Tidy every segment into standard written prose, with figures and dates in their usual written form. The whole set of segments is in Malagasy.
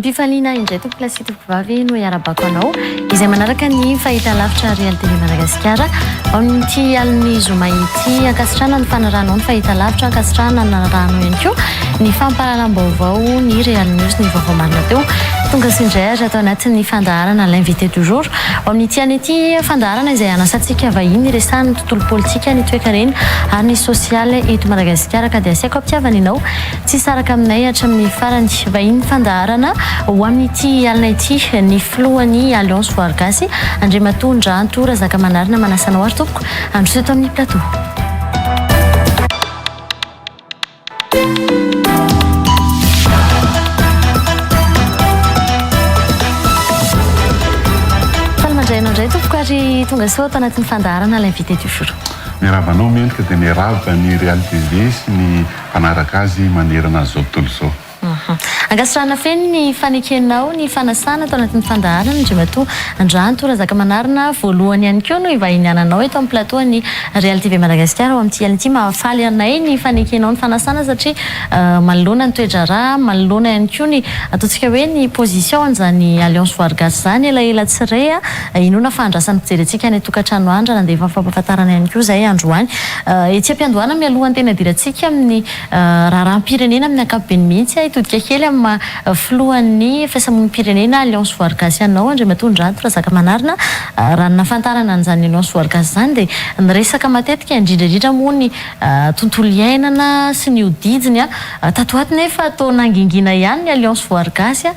Am-pifaliana indray tompokolahy sy tompokovavy no iarahabako anao izay manaraka ny fahitalavitra Real TV Madagasikara ao amin'ity alin'ny zoma ity. Ankasitrahana ny fanarahanao ny fahitalavitra, ankasitrahana ny nanarahanao ihany koa ny fampahalalam-baovao ny Real News, ny vaovao marina teo. Tonga soa indray ary ato anatin'ny fandaharana L'invité du jour. Ao amin'ity alina ity fandaharana izay hanasantsika vahiny hiresahana ny tontolo politika, ny toekarena ary ny sosialy eto Madagasikara ka dia asaiko am-pitiavana ianao Tsy hisaraka aminay hatramin'ny farany. Vahiny fandaharana ho amin'ity alina ity ny filohan'ny Alliance Voary Gasy, Andriamatoa Ndranto Razakamanarina. Manasa anao ary tompoko handroso eto amin'ny plateau. Faly mandray anao indray tompoko ary tonga soa ato anatin'ny fandaharana L'invité du jour. Miarahaba anao Mendrika dia miarahaba ny Real TV sy ny mpanaraka azy manerana an'izao tontolo izao. Ankasitrahana feno ny fanekenao ny fanasana ato anatin'ny fandaharana Andriamatoa Ndranto Razakamanarina. Voalohany ihany koa no ivahiniananao eto amin'ny plateau an'ny Real TV Madagasikara ao amin'ity alina ity. Mahafaly anay ny fanekenao ny fanasana satria manoloana ny toe-draharaha, manoloana ihany koa ny ataontsika hoe ny position an'izany Alliance Voary Gasy izany elaela tsy re. Inoana fa andrasan'ny mpijery antsika any an-tokantrano any raha nandefa fampahafantarana ihany koa izay androany. Etsy am-piandohana mialohan'ny tena hidirantsika amin'ny raharaham-pirenena amin'ny ankapobeny mihitsy, hitodika kely amin'ny maha filohan'ny firaisamonim-pirenena Alliance Voary Gasy anao Andriamatoa Ndranto Razakamanarina. Raha ny nahafantarana an'izany Alliance Voary Gasy izany dia niresaka matetika indrindra indrindra moa ny tontolo iainana sy ny hodidiny. Tato ho ato nefa toa nangingina ihany ny Alliance Voary Gasy.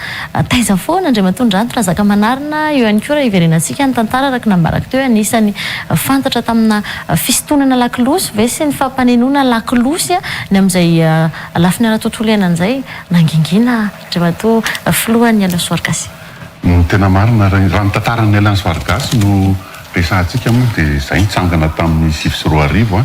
Taiza foana Andriamatoa Ndranto Razakamanarina? Eo ihany koa raha hiverenantsika ny tantara araka ny nambarako teo, anisan'ny fantatra tamina fisintonana lakolosy ve sy ny fampanenoana lakolosy ny amin'izay lafiny ara-tontolo iainana izay? Nangingina Andriamatoa Filohan'ny Alliance Voary Gasy. Ny tena marina, raha ny tantaran'ny Alliance Voary Gasy no resahantsika moa dia izay nitsangana tamin'ny 2009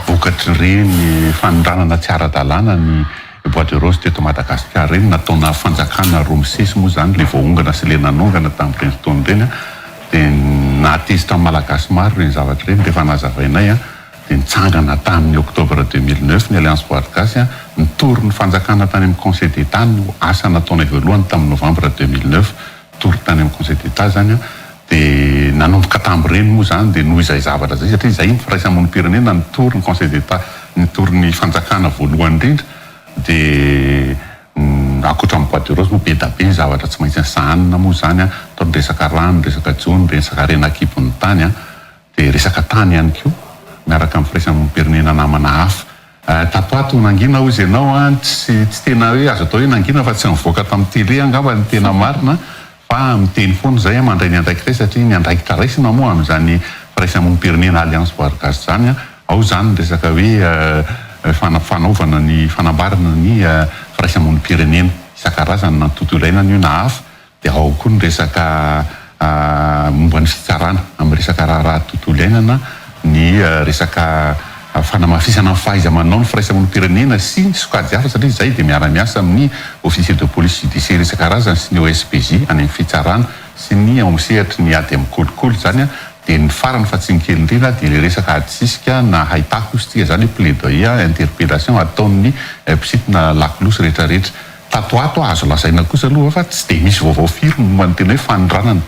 vokatr'ireny fanondranana tsy ara-dalàna ny bois de rose teto Madagasikara ireny, nataona fanjakana roa misesy moa izany, ilay voaongana sy ilay nanongana tamin'ireny fotoana ireny dia nahatezitra ny Malagasy maro ireny zavatra ireny, rehefa nazavainay dia nitsangana tamin'ny octobre 2009 ny Alliance Voary Gasy, nitory ny fanjakana tany amin'ny Conseil d'Etat no asa nataonay voalohany tamin'ny novembre 2009, nitory tany amin'ny Conseil d'Etat izany dia nanomboka tamin'ireny moa izany dia noho izay zavatra izay satria izay ny firaisamonim-pirenena nitory ny Conseil d'Etat nitory ny fanjakana voalohany indrindra dia ankoatra ny bois de rose moa be da be ny zavatra tsy maintsy sahanina moa izany an, atao ny resaka rano, ny resaka jono, ny resaka harena an-kibon'ny tany an, dia resaka tany ihany koa miaraka amin'ny firaisamonim-pirenena namana hafa. Tato ato nangina hozy ianao an, tsy tsy tena hoe azo atao hoe nangina fa tsy nivoaka tamin'ny télé angamba ny tena marina fa miteny foana izay an, mandray ny andraikitray satria ny andraikitra raisina moa amin'izany firaisamonim-pirenena Alliance Voary Gasy izany an, ao izany ny resaka hoe fanaovana ny fanambarana ny firaisamonim-pirenena isan-karazany na ny tontolo iainana io na hafa Dia ao koa ny resaka momba ny fitsarana amin'ny resaka raharaha tontolo iainana, ny resaka fanamafisana ny fahaiza-manao ny firaisamonim-pirenena sy ny sokajy hafa satria izahay dia miara-miasa amin'ny officier de police judiciaire isan-karazany sy ny OSPJ any amin'ny fitsarana sy ny ao amin'ny sehatry ny ady amin'ny kolikoly izany. Dia ny farany fa tsy ny kely indrindra dia ilay resaka ady sisika na haitaky hozy tsika izany hoe plaidoyer, interpellation ataon'ny mpisintona lakolosy rehetrarehetra. Tato ato azo lazaina kosa aloha fa tsy dia misy vaovao firy momba ny tena hoe fanondranana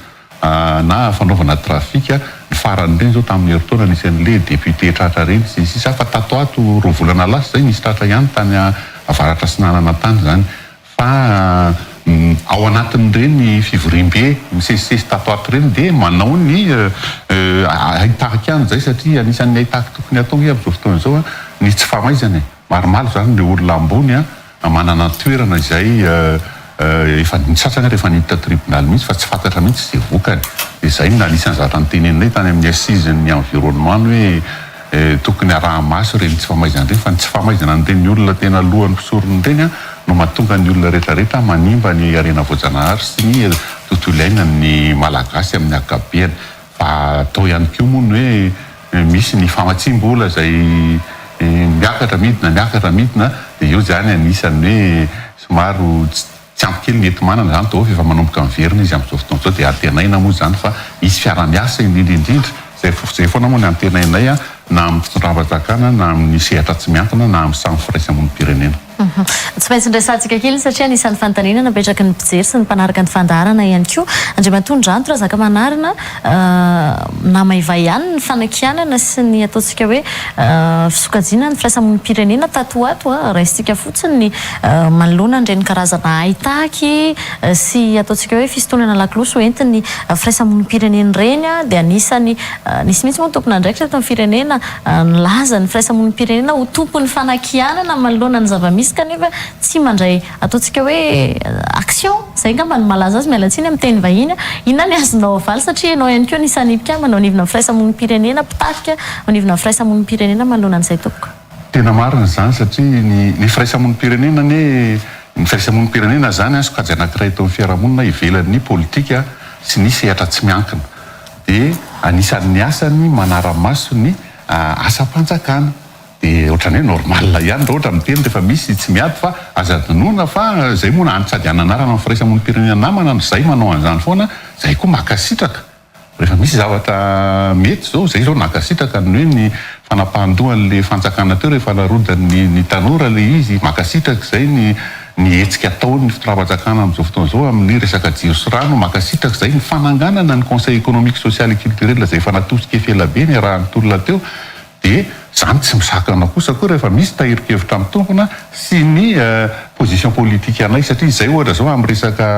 na fanaovana trafika, ny farany ireny izao tamin'ny herintaona nisy an'ilay député tratra ireny sy ny sisa fa tato ato roa volana lasa izay nisy tratra ihany tany avaratra atsinanana tany izany fa ao anatin'ireny fivoriambe misesisesy tato ato ireny dia manao ny haitaky ihany izay satria anisan'ny haitaky tokony hatao ange amin'izao fotoana izao ny tsy famaizana e, maromaro izany ireo olona ambony manana toerana izay efa ny sasany ary efa niditra tribonaly mihitsy fa tsy fantatra mihitsy izay vokany. Dia izay no anisan'ny zavatra noteneninay tany amin'ny assises-n'ny environnement ny hoe tokony araha-maso ireny tsy famaizana ireny fa ny tsy famaizana an'ireny olona tena lohan'ny mpisorona ireny no mahatonga ny olona rehetra rehetra manimba ny harena voajanahary sy ny tontolo iainan'ny Malagasy amin'ny ankapobeny. Fa atao ihany koa moa ny hoe misy ny famatsiam-bola izay miakatra midina, miakatra midina, dia eo izany anisan'ny hoe somary tsy ampy kely ny enti-manana izany daholo fa efa manomboka miverina izy amin'izao fotoana izao dia antenaina moa izany fa hisy fiaraha-miasa indrindra indrindra, izay izay foana moa ny antenainay na amin'ny fitondram-panjakana na amin'ny sehatra tsy miankina na amin'ny samy firaisamonim-pirenena. Tsy maintsy noresahantsika kely satria anisan'ny fanontaniana napetraky ny mpijery sy ny mpanaraka ny fandaharana ihany koa. Andriamatoa Ndranto Razakamanarina, namaivay ihany ny fanakianana sy ny ataontsika hoe fisokajiana ny firaisamonim-pirenena tato ho ato. Raisintsika fotsiny ny manoloana an'ireny karazana haitaky sy ataontsika hoe fisintonana lakolosy hoentin'ny firaisamonim-pirenena ireny dia anisan'ny nisy mihitsy moa ny tompon'andraikitra teto amin'ny firenena Nilaza ny firaisamonim-pirenena ho tompon'ny fanakianana manoloana ny zava-misy kanefa tsy mandray ataontsika hoe action, izay angamba no malaza azy, miala tsiny amin'ny teny vahiny. Inona ny azonao avaly satria ianao ihany koa anisan'ny mpikambana ao anivona firaisamonim-pirenena, mpitarika ao anivona firaisamonim-pirenena manoloana an'izay tompoko. Tena marina izany satria ny ny firaisamonim-pirenena anie, ny firaisamonim-pirenena izany an sokajy anankiray eto amin'ny fiarahamonina ivelan'ny politika sy ny sehatra tsy miankina. dia anisan'ny asany manara-maso ny asam-panjakana, dia ohatran'ny hoe normal ihany raha ohatra miteny rehefa misy tsy miady fa aza adinoina fa zay moa na sady hananarana ny firaisamonim-pirenena namana no zay manao an'izany foana, zay koa mankasitraka rehefa misy zavatra mety zao, zay zao nankasitraka ny hoe ny fanapahan-dohan'le fanjakana teo rehefa narodan'ny ny tanora le izy, mankasitraka izay ny ny hetsika ataon'ny fitondram-panjakana amin'izao fotoana izao amin'ny resaka jiro sy rano, mankasitraka izay ny fananganana ny conseil économique, social et culturel izay efa natosika efa ela be niarahan'ny tolona teo dia izany tsy misakana kosa koa rehefa misy tahirin-kevitra mitombina sy ny position politique anay satria izay ohatra izao amin'ny resaka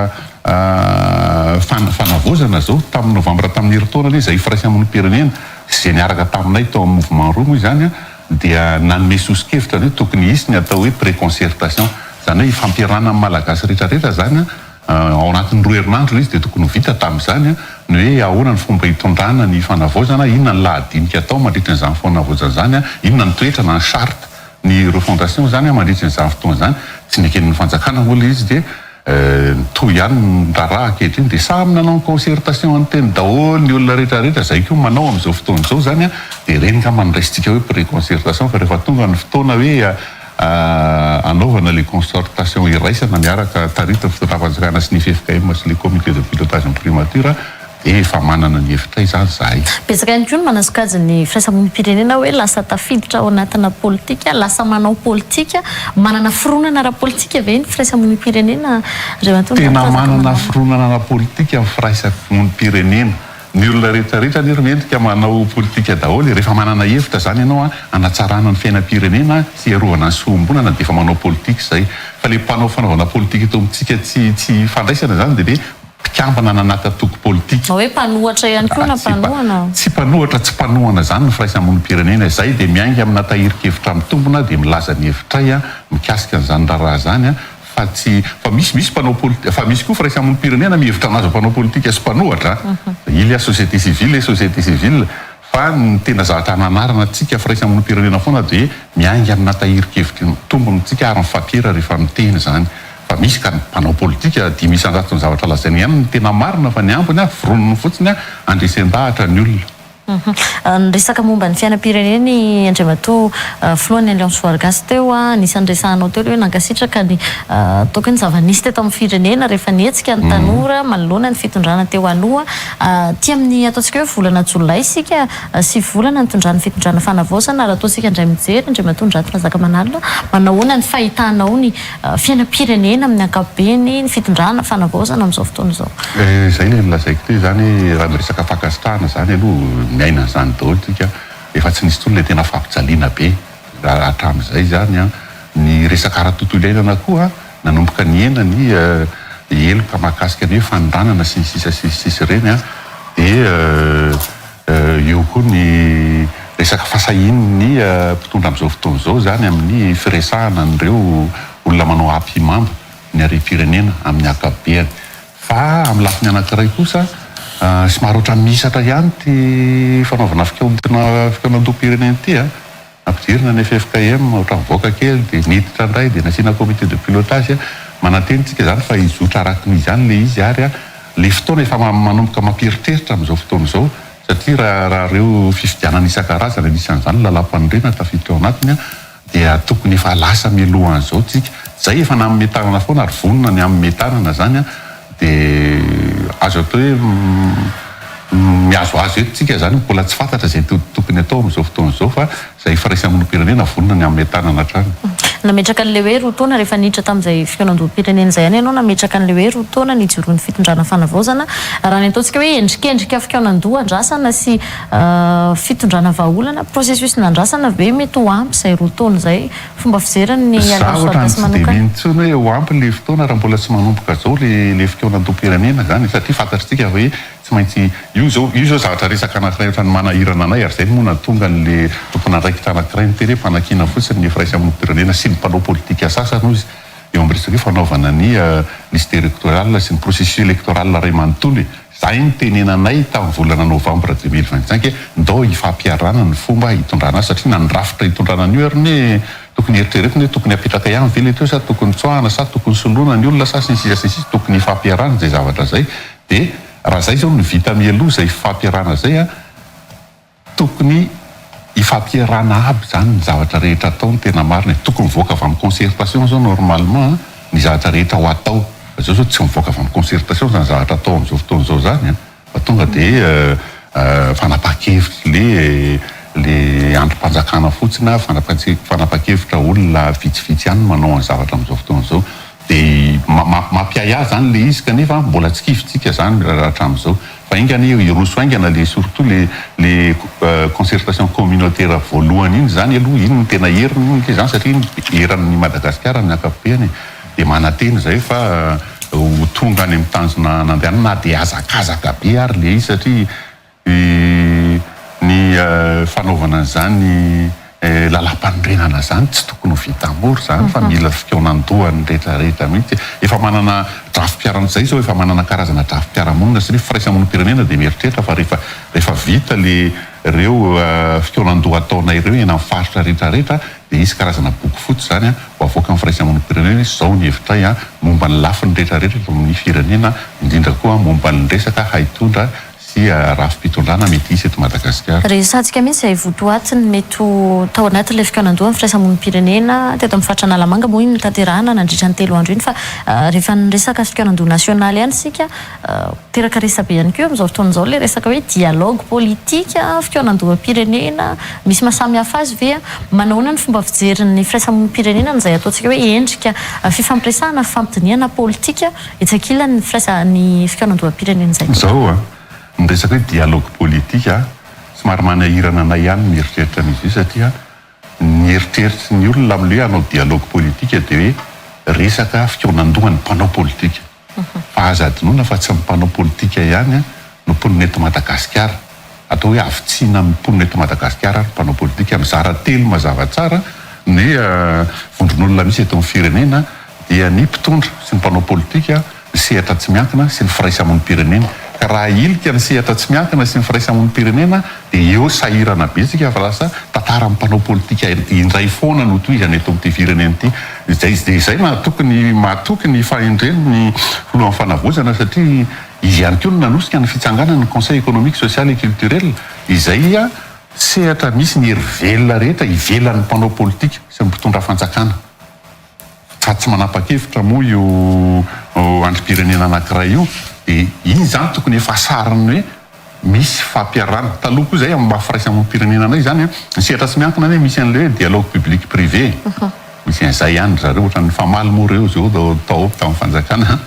fanavaozana izao tamin'ny novambra tamin'ny herintaona anie izay firaisamonim-pirenena sy izay niaraka taminay tao amin'ny mouvement roa moa izany dia nanome soso-kevitra ny hoe tokony hisy ny atao hoe pré-concertation, izany hoe ifampiarahana amin'ny Malagasy rehetra rehetra izany ao anatin'ny roa herinandro ilay izy dia tokony ho vita tamin'izany ny hoe ahoana ny fomba hitondrana ny fanavaozana, inona ny lahadinika atao mandritra an'izany fanavaozana izany, inona ny toetra na ny charte ny refondation izany mandritra an'izany fotoana izany, tsy neken'ny fanjakana moa ilay izy dia Mitohy ihany ny raharaha ankehitriny dia samy nanao ny concertation any teny daholo ny olona rehetra rehetra, izay koa manao amin'izao fotoana izao izany an, dia ireny angamba no raisintsika hoe pré-concertation fa rehefa tonga ny fotoana hoe hanaovana ilay concertation iraisana miaraka taritin'ny fitondram-panjakana sy ny ffkm sy ilay comité de pilotage ny primature Dia efa manana ny hevitray izany izahay. Betsaka ihany koa ny manasokajy ny firaisamonim-pirenena hoe lasa tafiditra ao anatina politika, lasa manao politika. Manana fironana ara-politika ve ny firaisamonim-pirenena Andriamatoa Tena Ndranto manana Razakamanana? fironana ara-politika ny firaisamonim-pirenena. Ny olona rehetra rehetra anie ry mendrika manao politika daholo e. Rehefa manana hevitra izany ianao an, hanatsarana ny fiainam-pirenena sy hiarovana ny soa iombonana dia efa manao politika izay. Fa ilay mpanao fanaovana politika eto amintsika tsy tsy ifandraisana izany dia le mpikambana nanaty antoko politika. Na hoe mpanohatra ihany koa na mpanohana. Tsy mpanohatra tsy mpanohana izany ny firaisamonim-pirenena. Izahay dia miainga amina tahirin-kevitra mitombina dia milaza ny hevitray mikasika an'izany raharaha izany fa tsy fa misy misy mpanao politi fa misy koa firaisamonim-pirenena mihevitra anazy ho mpanao politika sy mpanohatra. Il y a société civile et société civile fa ny tena zavatra ananarana antsika firaisamonim-pirenena foana dia miainga amina tahirin-kevitry mitombina isika ary mifampiera rehefa miteny izany. Fa misy ka ny mpanao politika 5% ny zavatra lazainy ihany no tena marina fa ny ambiny foroniny fotsiny handresen-dahatra ny olona. Niresaka momba ny fiainam-pirenena i Andriamatoa Filohan'ny Alliance Voary Gasy teo. Anisan'ny resahanao teo ilay hoe nankasitraka ny ataoko hoe ny zava-nisy teto amin'ny firenena rehefa nihetsika ny tanora manoloana ny fitondrana teo aloha. Aty amin'ny ataontsika hoe volana jolay isika, 9 volana nitondran'ny fitondrana fanavaozana. Raha ataontsika indray mijery, Andriamatoa Ndrato Razakamanalina, manao ahoana ny fahitanao ny fiainam-pirenena amin'ny ankapobeny, ny fitondrana fanavaozana amin'izao fotoana izao. Izay ilay nolazaiko teo izany hoe raha miresaka fankasitrahana izany aloha miaina an'izany daholo tsika, efa tsy nisy intsony ilay tena fampijaliana be hatramin'izay izany an, ny resaka ara-tontolo iainana koa nanomboka nihena ny heloka mahakasika ny hoe fanondranana sy ny sisa sy ny sisa ireny an, dia Eo koa ny resaka fahasahian'ny mpitondra amin'izao fotoana izao izany amin'ny firesahana an'ireo olona manao ampihimamba ny harem-pirenena amin'ny ankapobeany. Fa amin'ny lafiny anankiray kosa, somary ohatran'ny mihisatra ihany ity fanaovana fikaonandoham-pirenena ity an! Nampidirina ny ffkm, ohatran'ny mivoaka kely dia niditra indray dia nasiana comité de pilotage. Manantena isika izany fa hizotra araka ny izany ilay izy ary ilay fotoana efa manomboka mampieritreritra amin'izao fotoana izao satria raha raha ireo fifidianana isan-karazany anisan'izany ny lalàmpanorenana tafiditra ao anatiny dia tokony efa lasa mialohan'izao tsika. Izay efa nanome tanana foana ary vonona ny hanome tanana izany dia azo atao hoe mihazohazo eto tsika izany, mbola tsy fantatra izay tokony atao amin'izao fotoana izao fa izay firaisamonim-pirenena vonona ny hanome tanana hatrany. Nametraka an'ilay hoe 2 taona rehefa niditra tamin'izay fikaonandoham-pirenena izay ihany ianao, nametraka an'ilay hoe 2 taona nijoroan'ny fitondrana fanavaozana. Raha ny ataontsika hoe endrikendrika fikaonandoha andrasana sy fitondrana vahaolana, processus nandrasana ve mety ho ampy izay 2 taona izay? Fomba fijeriny ny Za Alliance ohatrany Soagasy tsy dia manokana. mino intsony hoe ho ampy ilay fotoana raha mbola tsy manomboka izao ilay fikaonandoham-pirenena izany satria fantatritsika hoe Tsy maintsy, io izao, io izao zavatra resaka anankiray ohatran'ny manahirana anay ary izay moa nahatonga an'le tompon'andraikitra anankiray niteny hoe mpanakiana fotsiny ny firaisamonim-pirenena sy ny mpanao politika sasany hozy eo amin'ny resaka hoe fanaovana ny liste électorale sy ny processus électoral iray manontolo e! Izay nitenenanay tamin'ny volana novambra 2025 hoe ndao hifampiharana ny fomba hitondrana azy satria na ny rafitra hitondrana an'io ary anie tokony eritreretina hoe tokony hapetraka ihany ve le teo sa tokony tsoahana sa tokony soloina ny olona sa sy ny sisa sy ny sisa tokony hifampiharana izay zavatra izay Dia raha zay zao no vita mialoha zay fifampiarahana zay a, tokony hifampiarahana aby zany ny zavatra rehetra atao ny tena marina e, tokony mivoaka avy amin'ny concertation zao normalement ny zavatra rehetra ho atao, fa zao zao tsy mivoaka avy amin'ny concertation zany zavatra atao amin'izao fotoana izao zany a, fa tonga dia fanapahan-kevitry le le andrim-panjakana fotsiny na fanapahan-kevitra olona vitsivitsy ihany no manao ny zavatra amin'izao fotoana izao. Dia mampiahiahy izany ilay izy kanefa mbola tsy kivintsika izany hatramin'izao. Fa enga anie hiroso haingana ilay surtout ilay ilay concertation communautaire voalohany iny izany aloha, iny no tena heriny iny ange izany satria iny eran'i Madagasikara amin'ny ankapobeny e. Dia manantena izahay fa ho tonga any amin'ny tanjona nandehanana na dia hazakazaka be ary ilay izy satria Ny fanaovana an'izany lalàmpanorenana izany tsy tokony ho vita mora izany fa mila fikaonan-dohan'ny rehetra rehetra mihitsy. Efa manana drafi-piarahamonina, izay izao efa manana karazana drafi-piarahamonina satria firaisamonim-pirenena dia mieritreritra fa rehefa rehefa vita le ireo fikaonan-doha ataonay ireo eny amin'ny faritra rehetra rehetra dia hisy karazana boky fotsy izany ho avoakan'ny firaisamonim-pirenena hoe izao ny hevitray momba ny lafiny rehetra rehetra eto amin'ny firenena indrindra koa momba ny resaka haitondra sy rafi-pitondrana mety hisy eto Madagasikara. Resahantsika mihitsy izay votoatiny mety ho tao anatin'ilay fikaonandohan'ny firaisamonim-pirenena teto amin'ny faritra Analamanga moa iny notanterahina nandritra ny 3 andro iny fa rehefa niresaka fikaonandoha nasionaly ihany isika teraka resabe ihany koa amin'izao fotoana izao ilay resaka hoe dialogue politique, fikaonandoham-pirenena, misy maha samy hafa azy ve? Manahoana ny fomba fijerin'ny firaisamonim-pirenena an'izay ataontsika hoe endrika fifampiresahana, fifampidinihana politika? Etsy ankilany ny firaisa ny fikaonandoham-pirenena izay. Izao a, ny resaka hoe dialogue politique a, somary manahirana anay ihany ny mieritreritra an'izy io satria ny eritreritry ny olona amin'ilay hoe hanao dialogue politique dia hoe resaka fikaonandohan'ny mpanao politika. Fa aza adinoina fa tsy ny mpanao politika ihany no mponina eto Madagasikara. Atao hoe havitsiana amin'ny mponina eto Madagasikara ary ny mpanao politika. Mizara telo mazava tsara ny vondron'olona misy eto amin'ny firenena dia ny mpitondra sy ny mpanao politika, ny sehatra tsy miankina sy ny firaisamonim-pirenena. Ka raha ahilika ny sehatra tsy miankina sy ny firaisamonim-pirenena dia eo sahirana be isika fa lasa tantaran'ny mpanao politika indray foana no tohizana eto amin'ity firenena ity. Izay dia izay mahatoky ny mahatoky ny fahendren'ny filohan'ny fanavaozana satria izy ihany koa no nanosika ny fitsanganan'ny Conseil économique, social et culturel izay sehatra misy ny hery velona rehetra ivelan'ny mpanao politika sy ny mpitondra fanjakana. Fa tsy manapa-kevitra moa io andrim-pirenena anankiray io dia iny izany tokony efa sarin'ny hoe misy fampiharana. Taloha koa izay amin'ny maha firaisamonim-pirenena anay izany an, ny sehatra tsy miankina anie misy an'ilay hoe dialogue public privé e. Misy an'izay ihany ry zareo, ohatran'ny nifamaly moa ireo izao tao tamin'ny fanjakana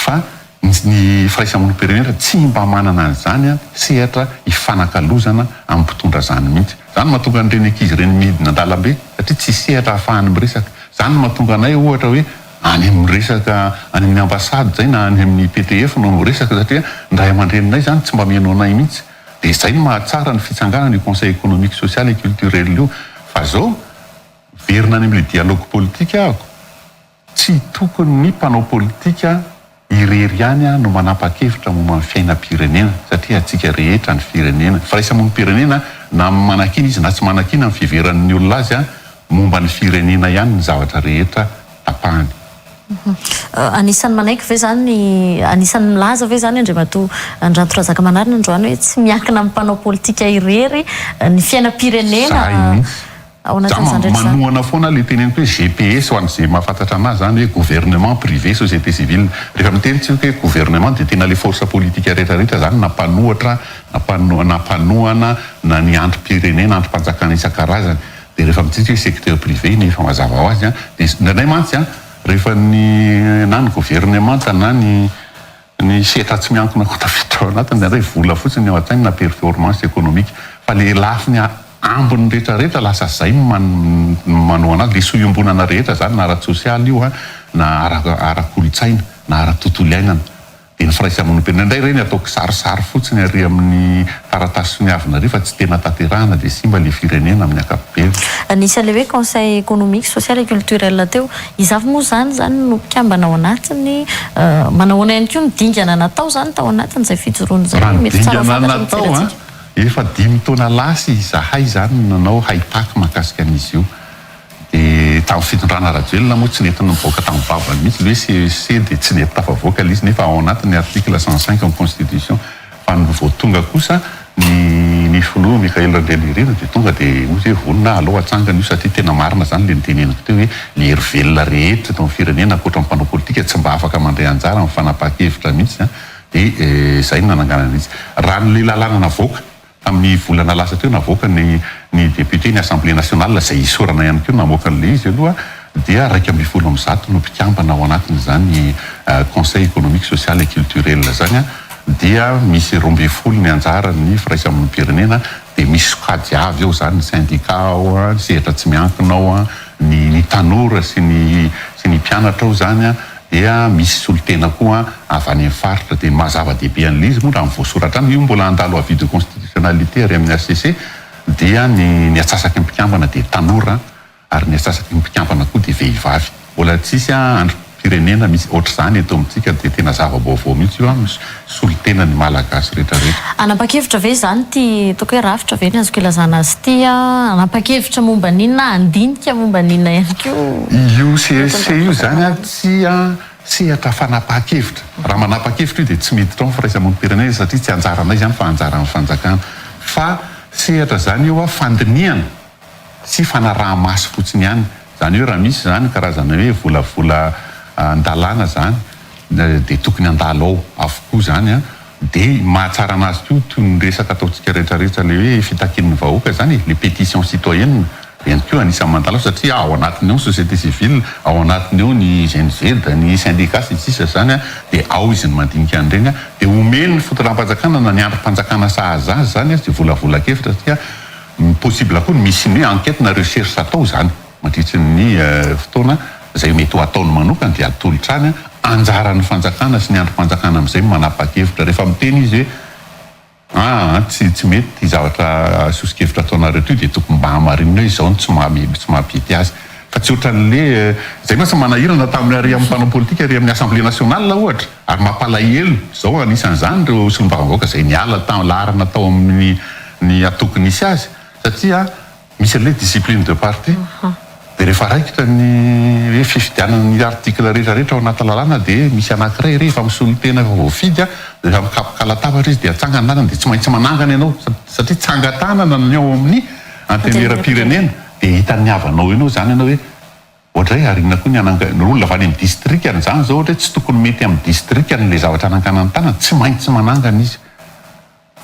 fa ny firaisamonim-pirenena tsy mba manana an'izany sehatra ifanakalozana amin'ny mpitondra izany mihitsy. Izany no mahatonga an'ireny ankizy ireny midina an-dalambe satria tsisy sehatra ahafahany miresaka. Izany no mahatonga anay ohatra hoe any amin'ny resaka any amin'ny ambassade izay na any amin'ny PTF no miresaka satria ny ray aman-dreninay izany tsy mba mihaino anay mihitsy. Dia izay no mahatsara ny fitsanganana io conseil économique, social et culturel io. Fa izao, miverina any amin'ilay dialogue politique ahako, Tsy tokony ny mpanao politika irery ihany no manapa-kevitra momba ny fiainam-pirenena satria antsika rehetra ny firenena. Firaisamonim-pirenena na manakiana izy na tsy manakiana ny fiheveran'ny olona azy momba ny firenena ihany ny zavatra rehetra tapahany. Anisan'ny manaiky ve izany, anisan'ny milaza ve izany Andriamatoa Ndranto Razakamanarina androany hoe tsy miankina amin'ny mpanao politika irery ny fiainam-pirenena? Zahay mihitsy. Ao Za anatin'izany rehetra izany. manohana foana le teneniko hoe GPS ho an'izay mahafantatra anazy zany hoe gouvernement privé société civile. Rehefa miteny tsika hoe gouvernement dia tena le force politique rehetra rehetra zany na mpanohatra na mpano na mpanohana na ny andrim-pirenena andrim-panjakana isan-karazany. Dia rehefa mitsidika hoe secteur privé iny efa mazava ho azy an, dia indraindray mantsy an, rehefa ny na ny governemanta na ny ny sehatra tsy miankina koa tafiditra ao anatiny, indraindray vola fotsiny ny ao an-tsainy na performance économique, fa le lafiny ambiny rehetra rehetra lasa zay no manohana azy, le soa iombonana rehetra zany na ara-tsosialy io an, na ara-kolontsaina, na ara-tontolo iainana. Dia ny firaisamonim-pirenena indray ireny atao kisarisary fotsiny ary amin'ny taratasy soniavina ary fa tsy tena tanterahana dia simba ilay firenena amin'ny ankapobeny. Nisy an'ilay hoe conseil économique, social et culturel teo. Iza avy moa izany izany no mpikambana ao anatiny? Manao ahoana ihany koa ny dingana natao izany tao anatin'izay fijoroana izay? Raha ny Mety tsara ho dingana fantatra ny natao an, mijery antsika. efa dimy taona lasa izahay izany no nanao haitaky mahakasika an'izy io. Dia tamin'ny fitondrana Rajoelina moa tsy nety nivoaka tamin'ny vavany mihitsy ilay hoe CEC dia tsy nety tafavoaka ilay izy nefa ao anatin'ny article 105 amin'ny constitution fa ny vao tonga kosa ny ny filoha Michaël Randrianirina dia tonga dia hoy izy hoe vonona aho aleo atsangana io satria tena marina izany ilay noteneniko teo hoe ny hery velona rehetra eto amin'ny firenena ankoatra ny mpanao politika tsy mba afaka mandray anjara amin'ny fanapahan-kevitra mihitsy an dia izay no nananganana izy raha ny lalàna navoaka Tamin'ny volana lasa teo navoaka ny ny député ny assemblée nationale izay isaorana ihany koa namoaka an'ilay izy aloha dia 111 no mpikambana ao anatin'izany conseil économique social et culturel izany dia misy 12 ny anjaran'ny firaisamonim-pirenena dia misy sokajy avy ao izany ny syndicat ao ny sehatra tsy miankina ao ny ny tanora sy ny sy ny mpianatra ao izany dia misy solontena koa avy any amin'ny faritra, dia ny maha zava-dehibe an'ilay izy moa raha ny voasoratra any, io mbola handalo avis de constitutionnalité ary amin'ny HCC, dia ny ny atsasaky ny mpikambana dia tanora ary ny atsasaky ny mpikambana koa dia vehivavy. Mbola tsisy andrim-pirenena misy ohatr'izany eto amintsika dia tena zava-baovao mihitsy io an, solontena ny Malagasy rehetra rehetra. Hanapa-kevitra ve izany ity ataoko hoe rafitra ve ny azoko ilazana azy ity an? Hanapa-kevitra momba ny inona, handinika momba ny inona ihany koa? Io CSC io izany an tsy sehatra fanapahan-kevitra. Raha manapa-kevitra io dia tsy miditra ao ny firaisamonim-pirenena satria tsy anjaranay izany fa anjaran'ny fanjakana. Fa sehatra izany io an fandinihana sy fanaraha-maso fotsiny ihany. Izany hoe raha misy izany karazana hoe volavola an-dalàna izany dia tokony handalo ao avokoa izany an. Dia ny mahatsara anazy koa toy ny resaka ataontsika rehetra rehetra ilay hoe fitakian'ny vahoaka izany e, ilay pétition citoyenne ihany koa anisan'ny mandalo satria ao anatiny ao ny société civile, ao anatiny ao ny GNZ, ny syndicat sy ny sisa izany an, dia ao izy no mandinika an'ireny an, dia omeny ny fitondram-panjakana na ny andrim-panjakana sahaza azy izany an, izay volavolan-kevitra satria possible koa ny misy ny hoe enquête na recherche atao izany mandritry ny fotoana izay mety ho ataony manokana dia atolotra any, anjaran'ny fanjakana sy ny andrim-panjakana amin'izay no manapa-kevitra rehefa miteny izy hoe aa tsy tsy mety ity zavatra soso-kevitra ataonareo ity dia tokony mba hamarinina hoe izao no tsy maha tsy mampety azy fa tsy ohatran'le izay mantsy manahirana tamin'ny ary amin'ny mpanao politika ary amin'ny assemblée nationale ohatra ary mampalahelo izao anisan'izany ireo solombavambahoaka izay niala tamin'ny laharana tao amin'ny ny antoko nisy azy satria Misy an'ilay discipline de parti, dia rehefa raikitra ny hoe fifidianana ny article rehetra rehetra ao anaty lalàna dia misy anankiray ery efa misolo tena efa voafidy an, dia rehefa mikapoka latabatra izy dia atsangany tanana dia tsy maintsy manangana ianao satria tsangan-tanana ny ao amin'ny antenimierampirenena dia hitan'ny havanao eo ianao izany ianao hoe ohatray ary inona koa ny hananga, ny olona avy any amin'ny distrikany izany izao ohatra hoe tsy tokony mety amin'ny distrikany ilay zavatra ananganany tanana, tsy maintsy manangana izy.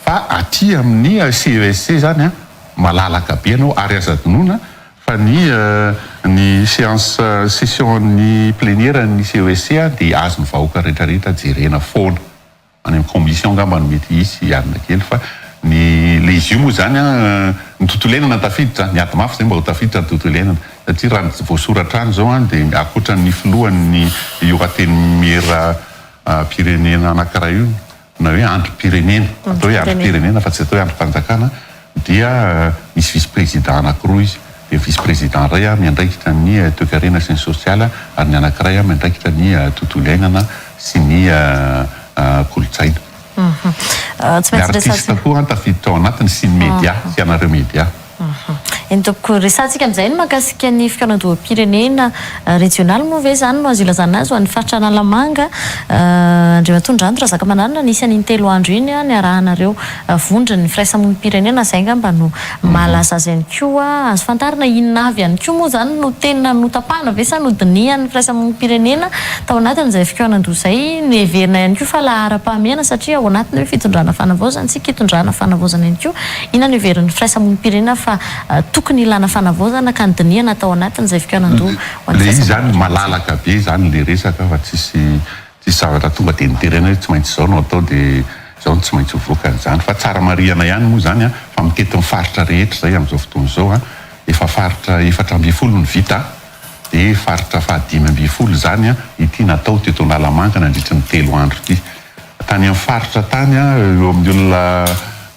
Fa aty amin'ny CESC zany an, malalaka be ianao ary aza adinoina fa ny ny séance session ny plénière ny CESC dia azon'ny vahoaka rehetra rehetra jerena foana. Any amin'ny commission angamba no mety hisy alina kely fa ny le izy io moa zany an, ny tontolo iainana tafiditra, ny ady mafy zay mba ho tafiditra ny tontolo iainana satria raha ny voasoratra any zao an dia ankoatran'ny filohan'ny io antenimiera pirenena anankiray io na hoe andrim-pirenena, atao hoe andrim-pirenena fa tsy atao hoe andrim-panjakana, dia misy vice-président anankiroa izy, dia vice-président iray miandraikitra ny toekarena sy ny sosialy ary ny anankiray miandraikitra ny tontolo iainana sy ny kolontsaina. Ny artiste koa tafiditra ao anatiny sy ny media, sy ianareo media. Eny tompoko, resahantsika amin'izay ny mahakasika ny fikaonandoham-pirenena rejionaly moa ve izany no azo ilazana azy ho an'ny faritra Analamanga. Andriamatoa Ndranto Razakamanana, nisy an'iny 3 andro iny niarahanareo vondron'ny firaisamonim-pirenena, izay angamba no mahalaza azy ihany koa. Azo fantarina inona avy ihany koa moa izany no tena notapahana ve sa nodinihan'ny firaisamonim-pirenena tao anatin'izay fikaonandoha izay? Noheverina ihany koa fa laharam-pahamehana satria ao anatin'ny hoe fitondrana fanavaozana isika, hitondrana fanavaozana ihany koa. Inona no heverin'ny firaisamonim-pirenena fa tokony. tokony ilana fanavaozana ka nodinihana tao anatin'izay fikaonandoha ho an'ny Le izy zany firaisamonim-pirenena izay. malalaka be zany le resaka fa tsisy tsisy zavatra tonga de niterena hoe tsy maintsy izao no atao de izao no tsy maintsy ho voakany zany fa tsara marihana ihany moa zany an fa mitety ny faritra rehetra izay amin'izao fotoana izao an, efa faritra 14 no vita de faritra faha 15 izany an ity natao teto Analamanga nandritry ny 3 andro ity. Tany amin'ny faritra tany an eo amin'ny olona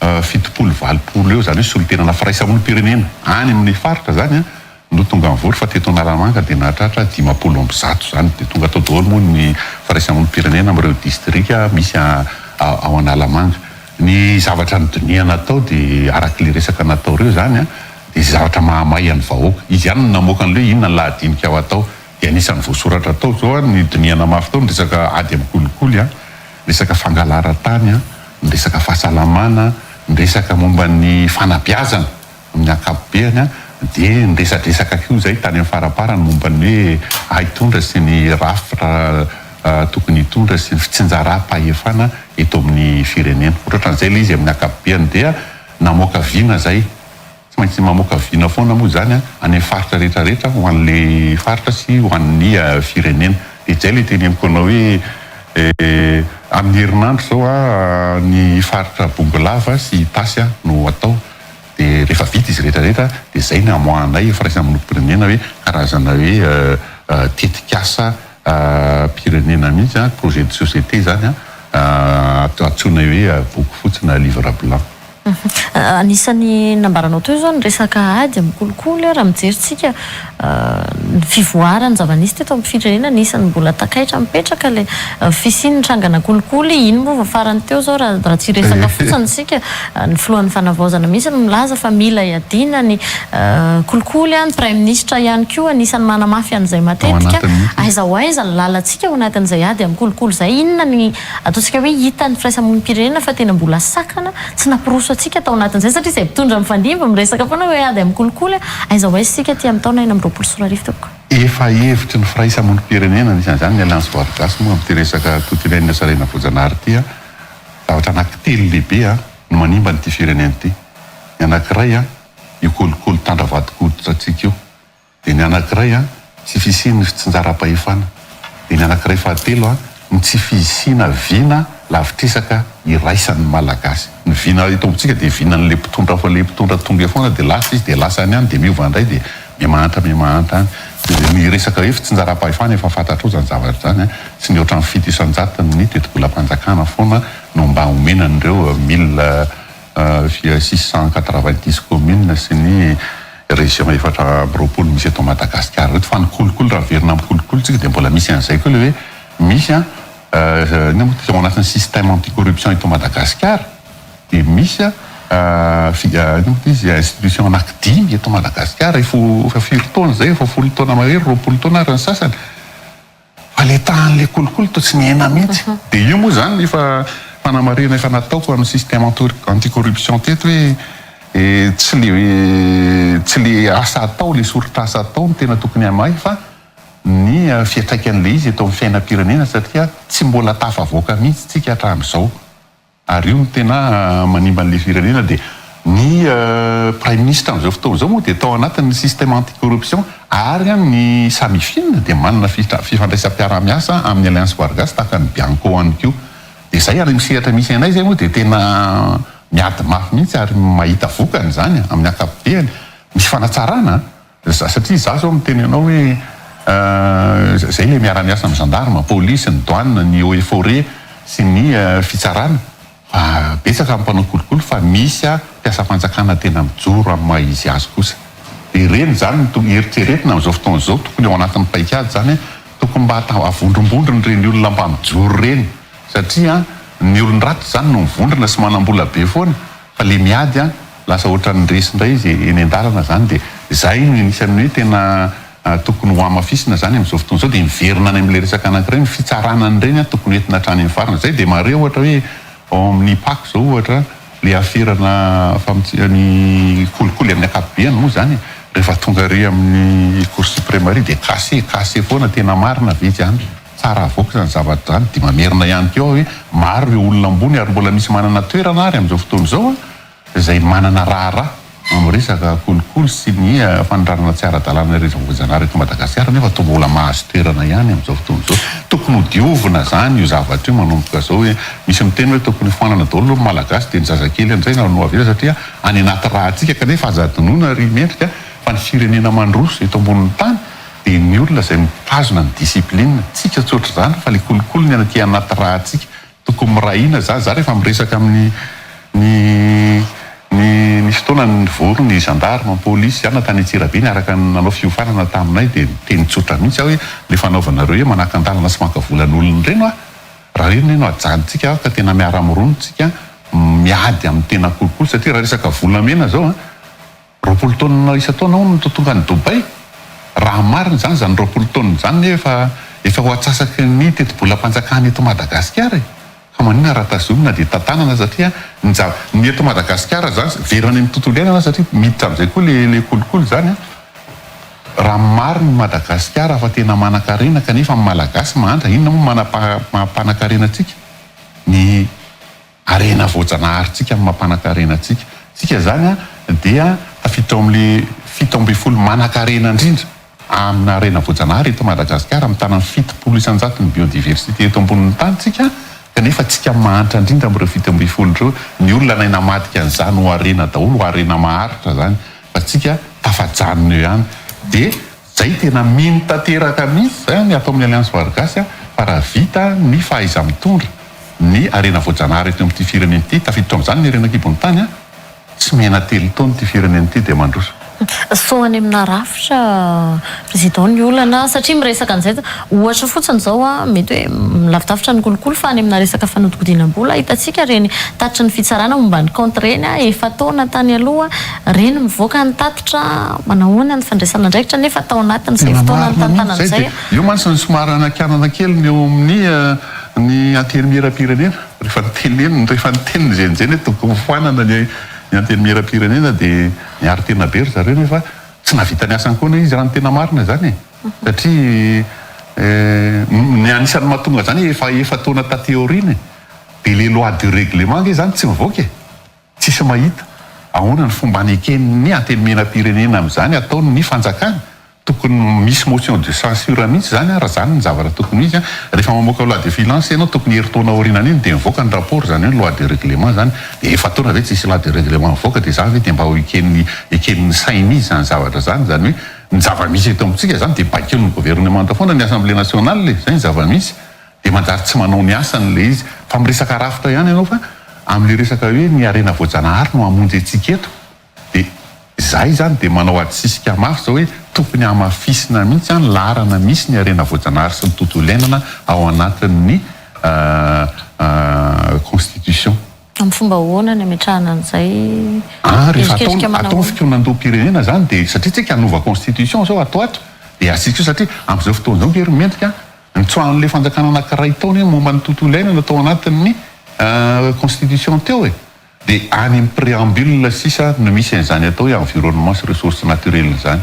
70 80 eo izany hoe solontenana firaisamonim-pirenena any amin'ny faritra izany an no tonga nivory fa teto Analamanga dia nahatratra 150 izany dia tonga tao daholo moa ny firaisamonim-pirenena amin'ireo distrika misy ao Analamanga. Ny zavatra nodinihana tao dia araka ilay resaka natao ireo izany an dia izay zavatra mahamay an'ny vahoaka. Izy ihany no namoaka an'ilay hoe inona ny lahadinika ho atao. Dia anisan'ny voasoratra tao izao an, ny dinihana mafy tao ny resaka ady amin'ny kolikoly an, ny resaka fangalaran-tany an, ny resaka fahasalamana, ny resaka momba ny fanabeazana amin'ny ankapobeany an, dia niresadresaka koa izay tany amin'ny faraparany momba ny hoe haitondra sy ny rafitra tokony hitondra sy ny fitsinjaram-pahefana eto amin'ny firenena. Ohatrohatran'izay ilay izy amin'ny ankapobeany dia namoaka vina izay. Tsy maintsy mamoaka vina foana moa izany any amin'ny faritra rehetra rehetra ho an'ilay faritra sy ho an'ny firenena. Dia izay ilay teneniko anao hoe amin'ny herinandro izao ny faritra Bongolava sy Itasy no atao. Dia rehefa vita izy rehetra rehetra dia izay ny hamoahanay firaisamonim-pirenena hoe karazana hoe tetikasa pirenena mihitsy, projet de société izany antsoina hoe boky fotsy na livre blanc. Anisan'ny nambaranao teo izao ny resaka ady amin'ny kolikoly, raha mijery tsika ny fivoaran'ny zava-nisy teto amin'ny firenena, anisan'ny mbola takaitra mipetraka ilay fisian'ny trangana kolikoly, iny moa vao farany teo izao raha tsy hiresaka fotsiny isika, ny filohan'ny fanavaozana mihitsy no milaza fa mila iadiana ny kolikoly, ny praiminisitra ihany koa anisan'ny manamafy an'izay matetika, aiza ho aiza ny lalantsika ao anatin'izay ady amin'ny kolikoly izay, inona ny Ataontsika hoe hitan'ny firaisamonim-pirenena fa tena mbola sakana tsy nampiroso antsika tao anatin'izay satria izay mpitondra mifandimby miresaka foana hoe ady amin'ny kolikoly, aiza ho aiza isika aty amin'ny taona 2026 tompoko? Efa hevitry ny firaisamonim-pirenena, anisan'izany ny Alliance Voary Gasy moa amin'ity resaka tontolo iainana sy harena voajanahary ity, zavatra anankitelo lehibe no manimba an'ity firenena ity. Ny anankiray, io kolikoly tandra-vadin-koditra antsika io. Dia ny anankiray an, tsy fisian'ny fitsinjaram-pahefana. Dia ny anankiray fahatelo an, ny tsy fisiana vina lavitresaka iraisan'ny Malagasy. Ny vina eto amintsika dia vinan'ilay mpitondra fa ilay mpitondra tonga eo foana dia lasa izy dia lasa any any dia miova indray dia mihamahantra mihamahantra any. Dia ny resaka hoe fitsinjaram-pahefana efa fantatrao izany zavatra izany an, tsy ny ohatran'ny 7% ny tetibolam-panjakana foana no mba omena an'ireo mille 690 communes sy ny région 24 misy eto Madagasikara ireto fa ny kolikoly raha miverina amin'ny kolikoly tsika dia mbola misy an'izay koa ilay hoe misy an inona moa ao anatin'ny système anti-corruption eto Madagasikara dia misy an inona moa izy institution anankidimy eto Madagasikara efa firy taona izay efa 10 taona mahery 20 taona ary ny sasany. Fa le tahan'le kolikoly toa tsy nihena mihitsy. Dia io moa izany efa fanamarihana efa nataoko amin'ny système anti-corruption teto hoe tsy le tsy le asa atao, le soritr'asa atao no tena tokony hamahy fa ny fiantraikan'ilay izy eto amin'ny fiainam-pirenena satria tsy mbola tafavoaka mihitsy tsika hatramin'izao. Ary io no tena manimba an'ilay firenena dia ny praiminisitra amin'izao fotoana izao moa dia tao anatin'ny système anti-corruption ary ny Samifin dia manana fifandraisam-piarahamiasa amin'ny Alliance Voary Gasy tahaka ny Bianco ihany koa. Dia izay ary amin'ny sehatra misy anay izay moa dia tena miady mafy mihitsy ary mahita vokany izany amin'ny ankapobeny. Misy fanatsarana an! Satria izaho izao miteny anao hoe izay ilay miara-miasa amin'ny gendarme, polisy, ny douane, ny eaux et forêts sy ny fitsarana fa betsaka ny mpanao kolikoly fa misy mpiasam-panjakana tena mijoro amin'ny maha izy azy kosa. Dia ireny izany no tokony eritreretina amin'izao fotoana izao, tokony ao anatin'ny paikady izany, tokony mba avondrombondrona ireny olona mba mijoro ireny satria ny olon-dratsy izany no mivondrona sy manam-bola be foana Fa le miady an, lasa ohatran'ny resy indray izy eny an-dalana zany dia zay no anisan'ny hoe tena tokony ho hamafisina zany amin'izao fotoana izao dia miverina any amin'ilay resaka anankiray ny fitsarana an'ireny an tokony entina hatrany amin'ny farany zay dia mariho ohatra hoe ao amin'ny Pac zao ohatra le aferana famotsiana ny kolikoly amin'ny ankapobeany moa zany rehefa tonga ary amin'ny cour supreme ary dia cassé cassé foana tena marina ve izany? Tsara avoaka izany zavatra izany dia mamerina ihany koa aho hoe maro ireo olona ambony ary mbola misy manana toerana ary amin'izao fotoana izao izay manana raharaha. Amin'ny resaka kolikoly sy ny fanondranana tsy ara-dalàna ireo zava-boajanahary eto Madagasikara nefa toa mbola mahazo toerana ihany amin'izao fotoana izao. Tokony ho diovina izany io zavatra io manomboka izao hoe misy miteny hoe tokony hofoanana daholo aloha ny Malagasy dia ny zazakely indray no avela satria any anaty rà-ntsika kanefa aza adinoina ry Mendrika fa ny firenena mandroso eto ambonin'ny tany dia ny olona izay mitazona ny discipline. Tsika tsy ohatr'izany fa ilay kolikoly ny aty anaty rà-ntsika. Tokony miray hina za, za rehefa miresaka amin'ny ny ny nisy fotoana nivory ny gendarme, polisy ihany tany Antsirabe niaraka nanao fiofanana taminay dia niteny tsotra mihitsy aho hoe le fanaovanareo hoe manakan-dalana sy maka volan'olona ireny hoa raha ireny anie no ajanontsika ka tena miara-mirono tsika miady amin'ny tena kolikoly satria raha resaka volamena zao an 20 taonina isan-taona hono no tonga any Dubaï? Raha marina izany, izany 20 taonina izany anie efa efa ho antsasaky ny tetibolam-panjakana eto Madagasikara e! Fa maninona raha tazomina dia tantanana satria ny zava ny eto Madagasikara izany very any amin'ny tontolo iainana satria miditra amin'izay koa le le kolikoly izany an! Raha marina i Madagasikara fa tena manan-karena kanefa ny Malagasy mahantra, inona moa no maha-mpanan-karena antsika? Ny Harena voajanaharintsika no mampanankarena antsika. Tsika izany dia tafiditra ao amin'ilay 17 manankarena indrindra amina harena voajanahary eto Madagasikara, mitana ny 70% ny biodiversité eto ambonin'ny tany tsika, kanefa tsika mahantra indrindra amin'ireo 17 ireo. Ny olona nay namadika an'izany ho harena daholo, ho harena maharitra izany, fa tsika tafajanona eo ihany. Dia izay tena mino tanteraka mihitsy izany ato amin'ny Alliance Voahary Gasy fa raha vita ny fahaiza-mitondra, Ny harena voajanahary eto amin'ity firenena ity, tafiditra amin'izany ny harena an-kibon'ny tany, tsy mihena 3 taona ity firenena ity dia mandroso. Sao any amina rafitra Président ny olana satria miresaka an'izay ohatra fotsiny izao mety hoe lavidavitra ny kolikoly fa any amina resaka fanodikodinam-bola hitantsika ireny tatitry ny fitsarana momba ny kaonty ireny efa-taona tany aloha ireny mivoaka ny tatitra manahoana ny fandraisana andraikitra nefa tao anatin'izay Tena fotoana marina nitantanana mihitsy izay izay. dia io mantsy no somary anakianana kely ny eo amin'ny Ny Antenimierampirenena, rehefa niteneniny, rehefa niteny ny Zenizeny hoe tokony hofoanana ny ny Antenimierampirenena dia niaro tena be ry zareo nefa tsy nahavita ny asany koa anie izy raha ny tena marina izany e! Satria ny anisan'ny mahatonga izany efa efa-taona taty aoriana e! Dia le loi de règlement ange izany tsy mivoaka e! Tsisy mahita. Ahoana ny fomba aneken'ny Antenimierampirenena amin'izany ataon'ny fanjakana? Tokony misy motion de censure mihitsy izany raha izany ny zavatra tokony ho izy. Rehefa mamoaka loi de finance ianao tokony herintaona aorianan'iny dia mivoaka ny rapport izany hoe loi de règlement izany. Dia efa-taona ve tsisy loi de règlement mivoaka dia izany ve dia mba ho eken'ny eken'ny sain'izy izany zavatra izany? Izany hoe ny zava-misy eto amintsika izany dia baikoin'ny governemanta foana ny assemblée nationale e! Izay ny zava-misy. Dia manjary tsy manao ny asany ilay izy. Fa miresaka rafitra ihany ianao fa amin'ilay resaka hoe ny harena voajanahary no hamonjy antsika eto dia izahay izany dia manao adisisika mafy izao hoe tokony hamafisina mihitsy ny laharana misy ny harena voajanahary sy ny tontolo iainana ao anatin'ny constitution. Amin'ny fomba ahoana ny ametrahana an'izay Ah, rehefa atao endrikendrika atao ny manahoana? fikaonandoham-pirenena izany dia satria tsika hanova constitution izao ato ato dia asiako satria amin'izao fotoana izao nge ry mendrika Nitsoahan'ilay fanjakana anankiray tao anie momba ny tontolo iainana tao anatin'ny constitution teo e! Dia any amin'ny préambule sisa no misy an'izany atao hoe environnement sy ressources naturelles izany.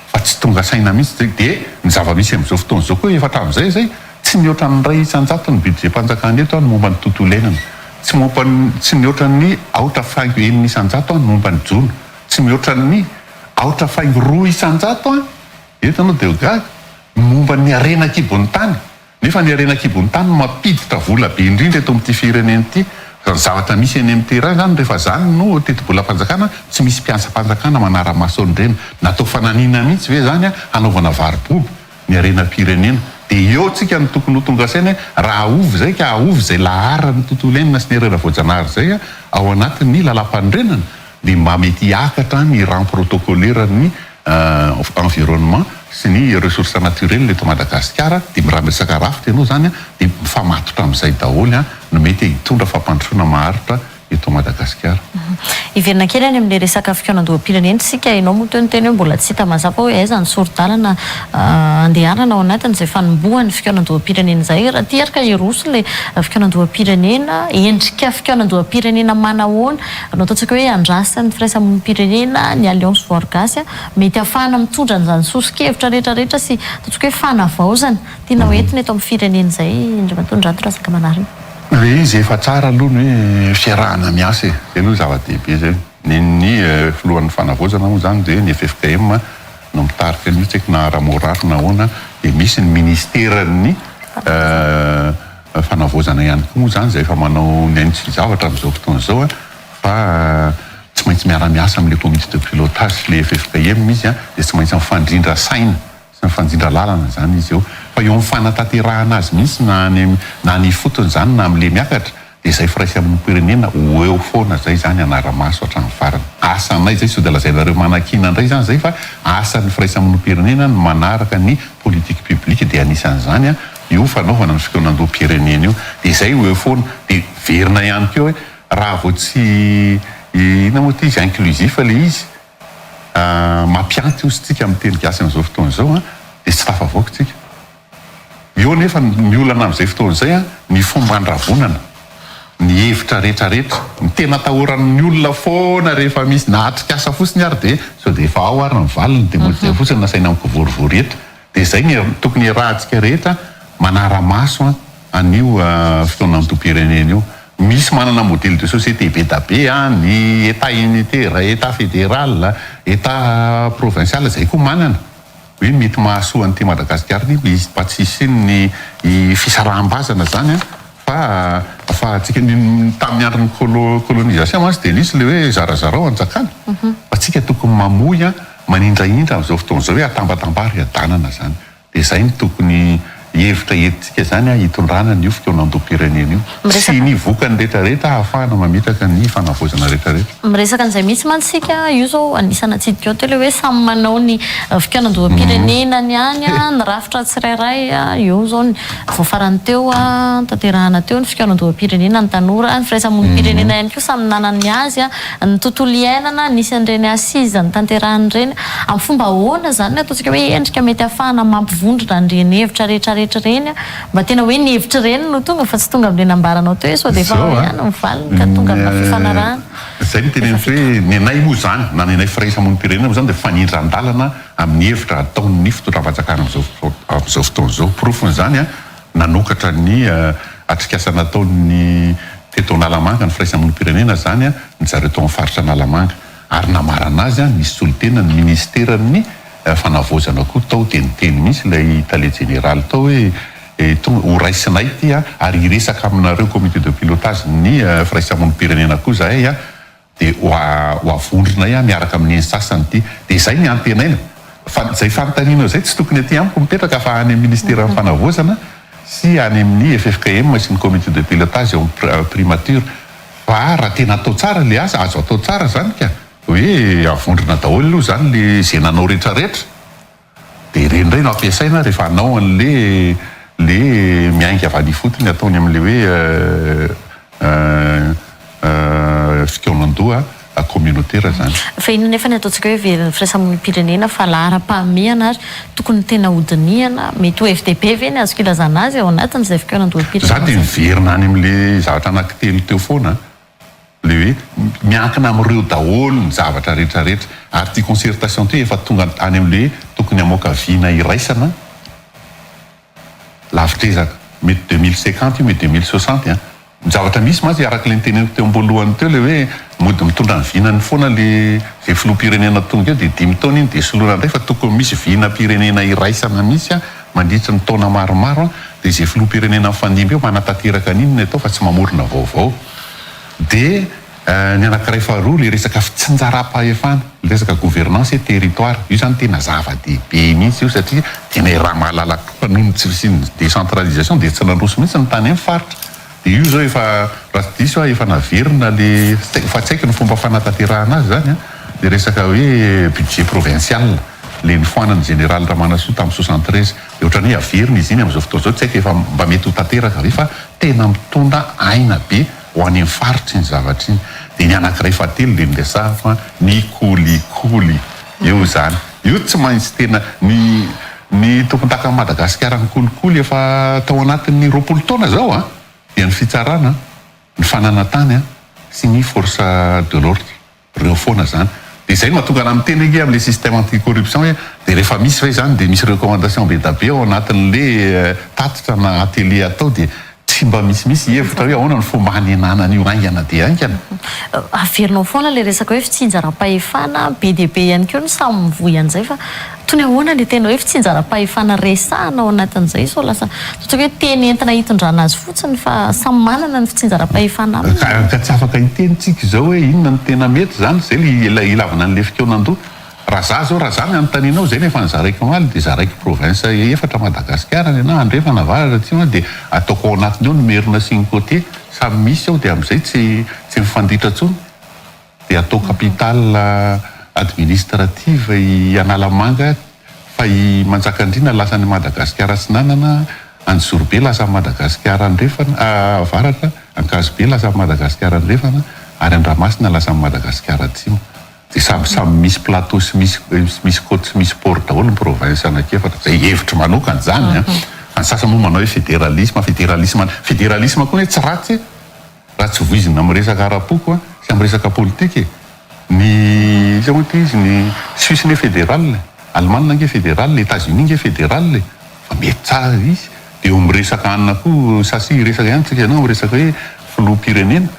Fa tsy tonga saina mihitsy izay. Dia ny zava-misy amin'izao fotoana izao koa efa hatramin'izay izay, tsy mihoatra ny 1% ny budget-mpanjakana eto ny momba ny tontolo iainana. Tsy momba ny, tsy mihoatra ny aotra faingo 6% ny momba ny jono. Tsy mihoatra ny aotra faingo 2% eto ianao dia ho gaga. Ny momba ny harena an-kibon'ny tany, nefa ny harena an-kibon'ny tany no mampiditra vola be indrindra eto amin'ity firenena ity. Ny zavatra misy eny amin'ny terrain izany rehefa izany no tetibolam-panjakana, tsy misy mpiasam-panjakana manara-maso an'ireny. Natao fananiana mihitsy ve izany hanaovana varo-boba ny harenam-pirenena? Dia eo tsika no tokony ho tonga saina hoe raha ahovy izay ka ahovy izay laharan'ny tontolo iainana sy ny harena voajanahary izay ao anatin'ny lalàmpanorenana dia mba mety hiakatra ny rang protocolaire-n'ny environnement sy ny ressources naturelles eto Madagasikara dia raha miresaka rafitra ianao izany dia mifamatotra amin'izay daholo no mety hitondra fampandrosoana maharitra eto Madagasikara. Hiverina kely any amin'ilay resaka fikaonandoham-pirenena isika, ianao moa teo niteny hoe mbola tsy hita mazava hoe aiza ny sori-dalana andehanana ao anatin'izay fanombohan'ny fikaonandoham-pirenena izay. Raha tia ary ka hiroso ilay fikaonandoham-pirenena, endrika fikaonandoham-pirenena manahoana no ataontsika hoe andrasan'ny firaisamonim-pirenena, ny Alliance Voary Gasy, mety hahafahana mitondra an'izany soso-kevitra rehetra rehetra sy ataontsika hoe fanavaozana tiana ho entina eto amin'ny firenena izay, Andriamatoa Ndranto Razakamanarina. Ilay izy efa tsara aloha ny hoe fiarahana miasa e, izay aloha zava-dehibe izay. Nen'ny filohan'ny fanavaozana moa izany dia ny ffkm no mitarika an'io, tsy haiko na ara-moraly na ahoana, dia misy ny ministeran'ny fanavaozana ihany koa moa izany izay efa manao ny ainy tsy zavatra amin'izao fotoana izao fa tsy maintsy miara-miasa amin'ilay comité de pilotage sy ilay ffkm izy dia tsy maintsy mifandrindra saina sy mifandrindra lalana izany izy eo. Fa eo amin'ny fanatanterahana azy mihitsy na any na any ifotony izany na amin'ilay miakatra dia izay firaisamonim-pirenena ho eo foana izay izany hanara-maso hatramin'ny farany. Asanay izay, sao dia lazainareo manakiana indray izany izay fa asan'ny firaisamonim-pirenena ny manaraka ny politique publique dia anisan'izany io fanaovana ny fikaonandoham-pirenena io. Dia izay ho eo foana. Dia verina ihany koa hoe raha vao tsy inona moa ity izy inclusif ilay izy, mampianty hozy tsika amin'ny teny gasy amin'izao fotoana izao dia tsy tafavoaka tsika. Eo anefa ny olana amin'izay fotoana izay ny fomba andravonana ny hevitra rehetra rehetra. Ny tena atahoran'ny olona foana rehefa misy na atrikasa fotsiny ary dia sao dia efa ao ary ny valiny dia mody izay fotsiny nasaina mikivorivory eto. Dia izay ny tokony iarahantsika rehetra manara-maso an'io fikaonandoham-pirenena io. Misy manana modèle de société be da be an, ny Etat unitaire, Etat fédéral, Etat provincial izay koa manana. Hoe mety mahasoa an'ity Madagasikara ity mba mba tsy hisian'ny fisaraham-bazana izany an, fa ahafahantsika ny tamin'ny andron'ny colo colonisation mantsy dia nisy ilay hoe zarazarao hanjakana, fa tsika tokony mamoy an, manindrahindra amin'izao fotoana izao hoe atambatambaro hiadanana izany. Dia izay no tokony hevitra entintsika izany hitondrana an'io fikaonandoham-pirenena io sy ny vokany rehetrarehetra ahafahana mametraka ny fanavaozana rehetrarehetra. Miresaka an'izay mihitsy mantsy isika, io izao anisan'ny natsidika ao teo ilay hoe samy manao ny fikaonandoham-pirenenany ihany ny rafitra tsirairay, eo izao ny vao farany teo tanterahana teo ny fikaonandoham-pirenena ny tanora, ny firaisamonim-pirenena ihany koa samy nanana ny azy. Ny tontolo iainana, nisy an'ireny assises notanterahina ireny. Amin'ny fomba ahoana izany no ataontsika hoe endrika mety ahafahana mampivondrona an'ireny hevitra rehetra rehetra ireny mba tena hoe ny hevitra ireny no tonga fa tsy tonga amin'ilay nambaranao teo hoe sao dia efa ao ihany ny valiny ka tonga amina fifanarahana. Izay no teneniko hoe ny anay moa izany na ny anay firaisamonim-pirenena moa izany dia mifanindran-dalana amin'ny hevitra ataon'ny fitondram-panjakana amin'izao fotoana izao. Porofon'izany Nanokatra ny atrikasa nataony teto Analamanga ny firaisamonim-pirenena izany ny zareo tao amin'ny faritra Analamanga ary namarana azy nisy solontena ny minisiteran'ny fanavaozana koa tao dia niteny mihitsy ilay tale jeneraly tao hoe tonga ho raisinay ity ary hiresaka aminareo comité de pilotage ny firaisamonim-pirenena koa izahay dia ho ho avondronay aho miaraka amin'ny eny sasany ity. Dia izay ny antenaina. Fa izay fanontanianao izay tsy tokony aty amiko mipetraka fa any amin'ny ministeran'ny fanavaozana sy any amin'ny ffkm sy ny comité de pilotage ao amin'ny primature. Fa raha tena atao tsara ilay asa, azo atao tsara izany ka, hoe avondrona daholo aloha izany ilay izay nanao retraretra. Dia ireny indray no ampiasaina rehefa hanao an'le le miainga avy any ifotony ataony amin'le hoe fikaonandoha communautaire izany. Fa inona nefa ny ataontsika hoe verin'ny firaisamonim-pirenena fa laharam-pahamehana ary tokony tena hodinihana, mety ho hevi-dehibe ve ny azoko ilazana azy ao anatin'izay fikaonandoham-pirenena Za dia izay? miverina any amin'le zavatra anankitelo teo foana. Le hoe miankina amin'ireo daholo ny zavatra rehetra rehetra ary ity concertation ity efa tonga any amin'le hoe tokony hamoaka vina iraisana lavitr'ezaka. Mety 2050 io, mety 2060 an. Ny zavatra misy mantsy araka ilay noteneniko teo am-boalohany teo ilay hoe mody mitondra ny vinany foana le izay filoham-pirenena tonga eo dia dimy taona iny dia soloina indray fa tokony misy vinam-pirenena iraisana mihitsy an mandritry ny taona maromaro an dia izay filoham-pirenena mifandimby eo manatanteraka an'iny no atao fa tsy mamorona vaovao. Dia ny anankiray faharoa ilay resaka fitsinjaram-pahefana, ilay resaka gouvernance et territoire, io izany tena zava-dehibe mihitsy io satria tena iaraha-mahalala tokoa fa noho ny tsy fisian'ny décentralisation dia tsy nandroso mihitsy ny tany amin'ny faritra. Dia io izao efa, raha tsy diso aho, efa naverina ilay, fa tsy haiko ny fomba fanatanterahana azy izany an, ilay resaka hoe budget provincial, ilay nofoanan'ny Général Ramanasoa tamin'ny 73. Dia ohatran'ny hoe averina izy iny amin'izao fotoana izao, tsy haiko efa mba mety ho tanteraka ve fa tena mitondra aina be ho any amin'ny faritra iny zavatra iny. Dia ny anankiray fahatelo dia niresahako an, ny kolikoly. Eo izany. Io tsy maintsy tena, ny ny tompondakan'i Madagasikara ny kolikoly efa tao anatin'ny 20 taona izao an, dia ny fitsarana, ny fananan-tany an, sy ny force de l'ordre. Reo foana zany. De zay no mahatonga anah miteny ange amle système anti corruption hoe de rehefa misy ve zany de misy recommandation be da be ao anatinle tatitra na atelier atao de tsy Tsy mba misimisy hevitra hoe ahoana ny fomba hanenana an'io haingana dia haingana. Averinao foana ilay resaka hoe fitsinjaram-pahefana, be dia be ihany koa ny samy mivoy an'izay fa toy ny ahoana ilay tena hoe fitsinjaram-pahefana resahana ao anatin'izay sao lasa ataontsika hoe teny entina hitondrana azy fotsiny fa samy manana ny fitsinjaram-pahefana aminy. Ka tsy afaka hiteny tsika izao hoe inona no tena mety izany, izay ilay ilavana an'ilay fikaonandoha. Raha za zao, raha za ny anontanianao, zay no efa nozaraiko omaly, dia zaraiko province efatra Madagasikara ny anah, andrefana, avaratra, atsimo, dia ataoko ao anatiny ao ny merina sy ny côtier, samy misy ao dia amin'izay tsy tsy mifanditra intsony, dia atao capitale administrative i Analamanga fa i Manjakandriana lasa any Madagasikara atsinanana, Anjozorobe lasa any Madagasikara andrefana, avaratra, Ankazobe lasa any Madagasikara andrefana ary Andramasina lasa any Madagasikara atsimo. Dia samy samy misy plateau sy misy misy côte sy misy port daholo ny province anankiefatra. Izay hevitro manokana izany an. Fa ny sasany moa manao hoe fédéralisme, fédéralisme, fédéralisme koa anie tsy ratsy e. Raha tsy voizina amin'ny resaka ara-poko an, sy amin'ny resaka politika e. Ny iza moa ity izy, ny Suisse anie fédéral e, Allemagne ange fédéral e, Etats-Unis ange fédéral e. Fa mety tsara izy. Dia eo amin'ny resaka anona koa, sasy hiresaka ihany tsika ianao amin'ny resaka hoe filoham-pirenena.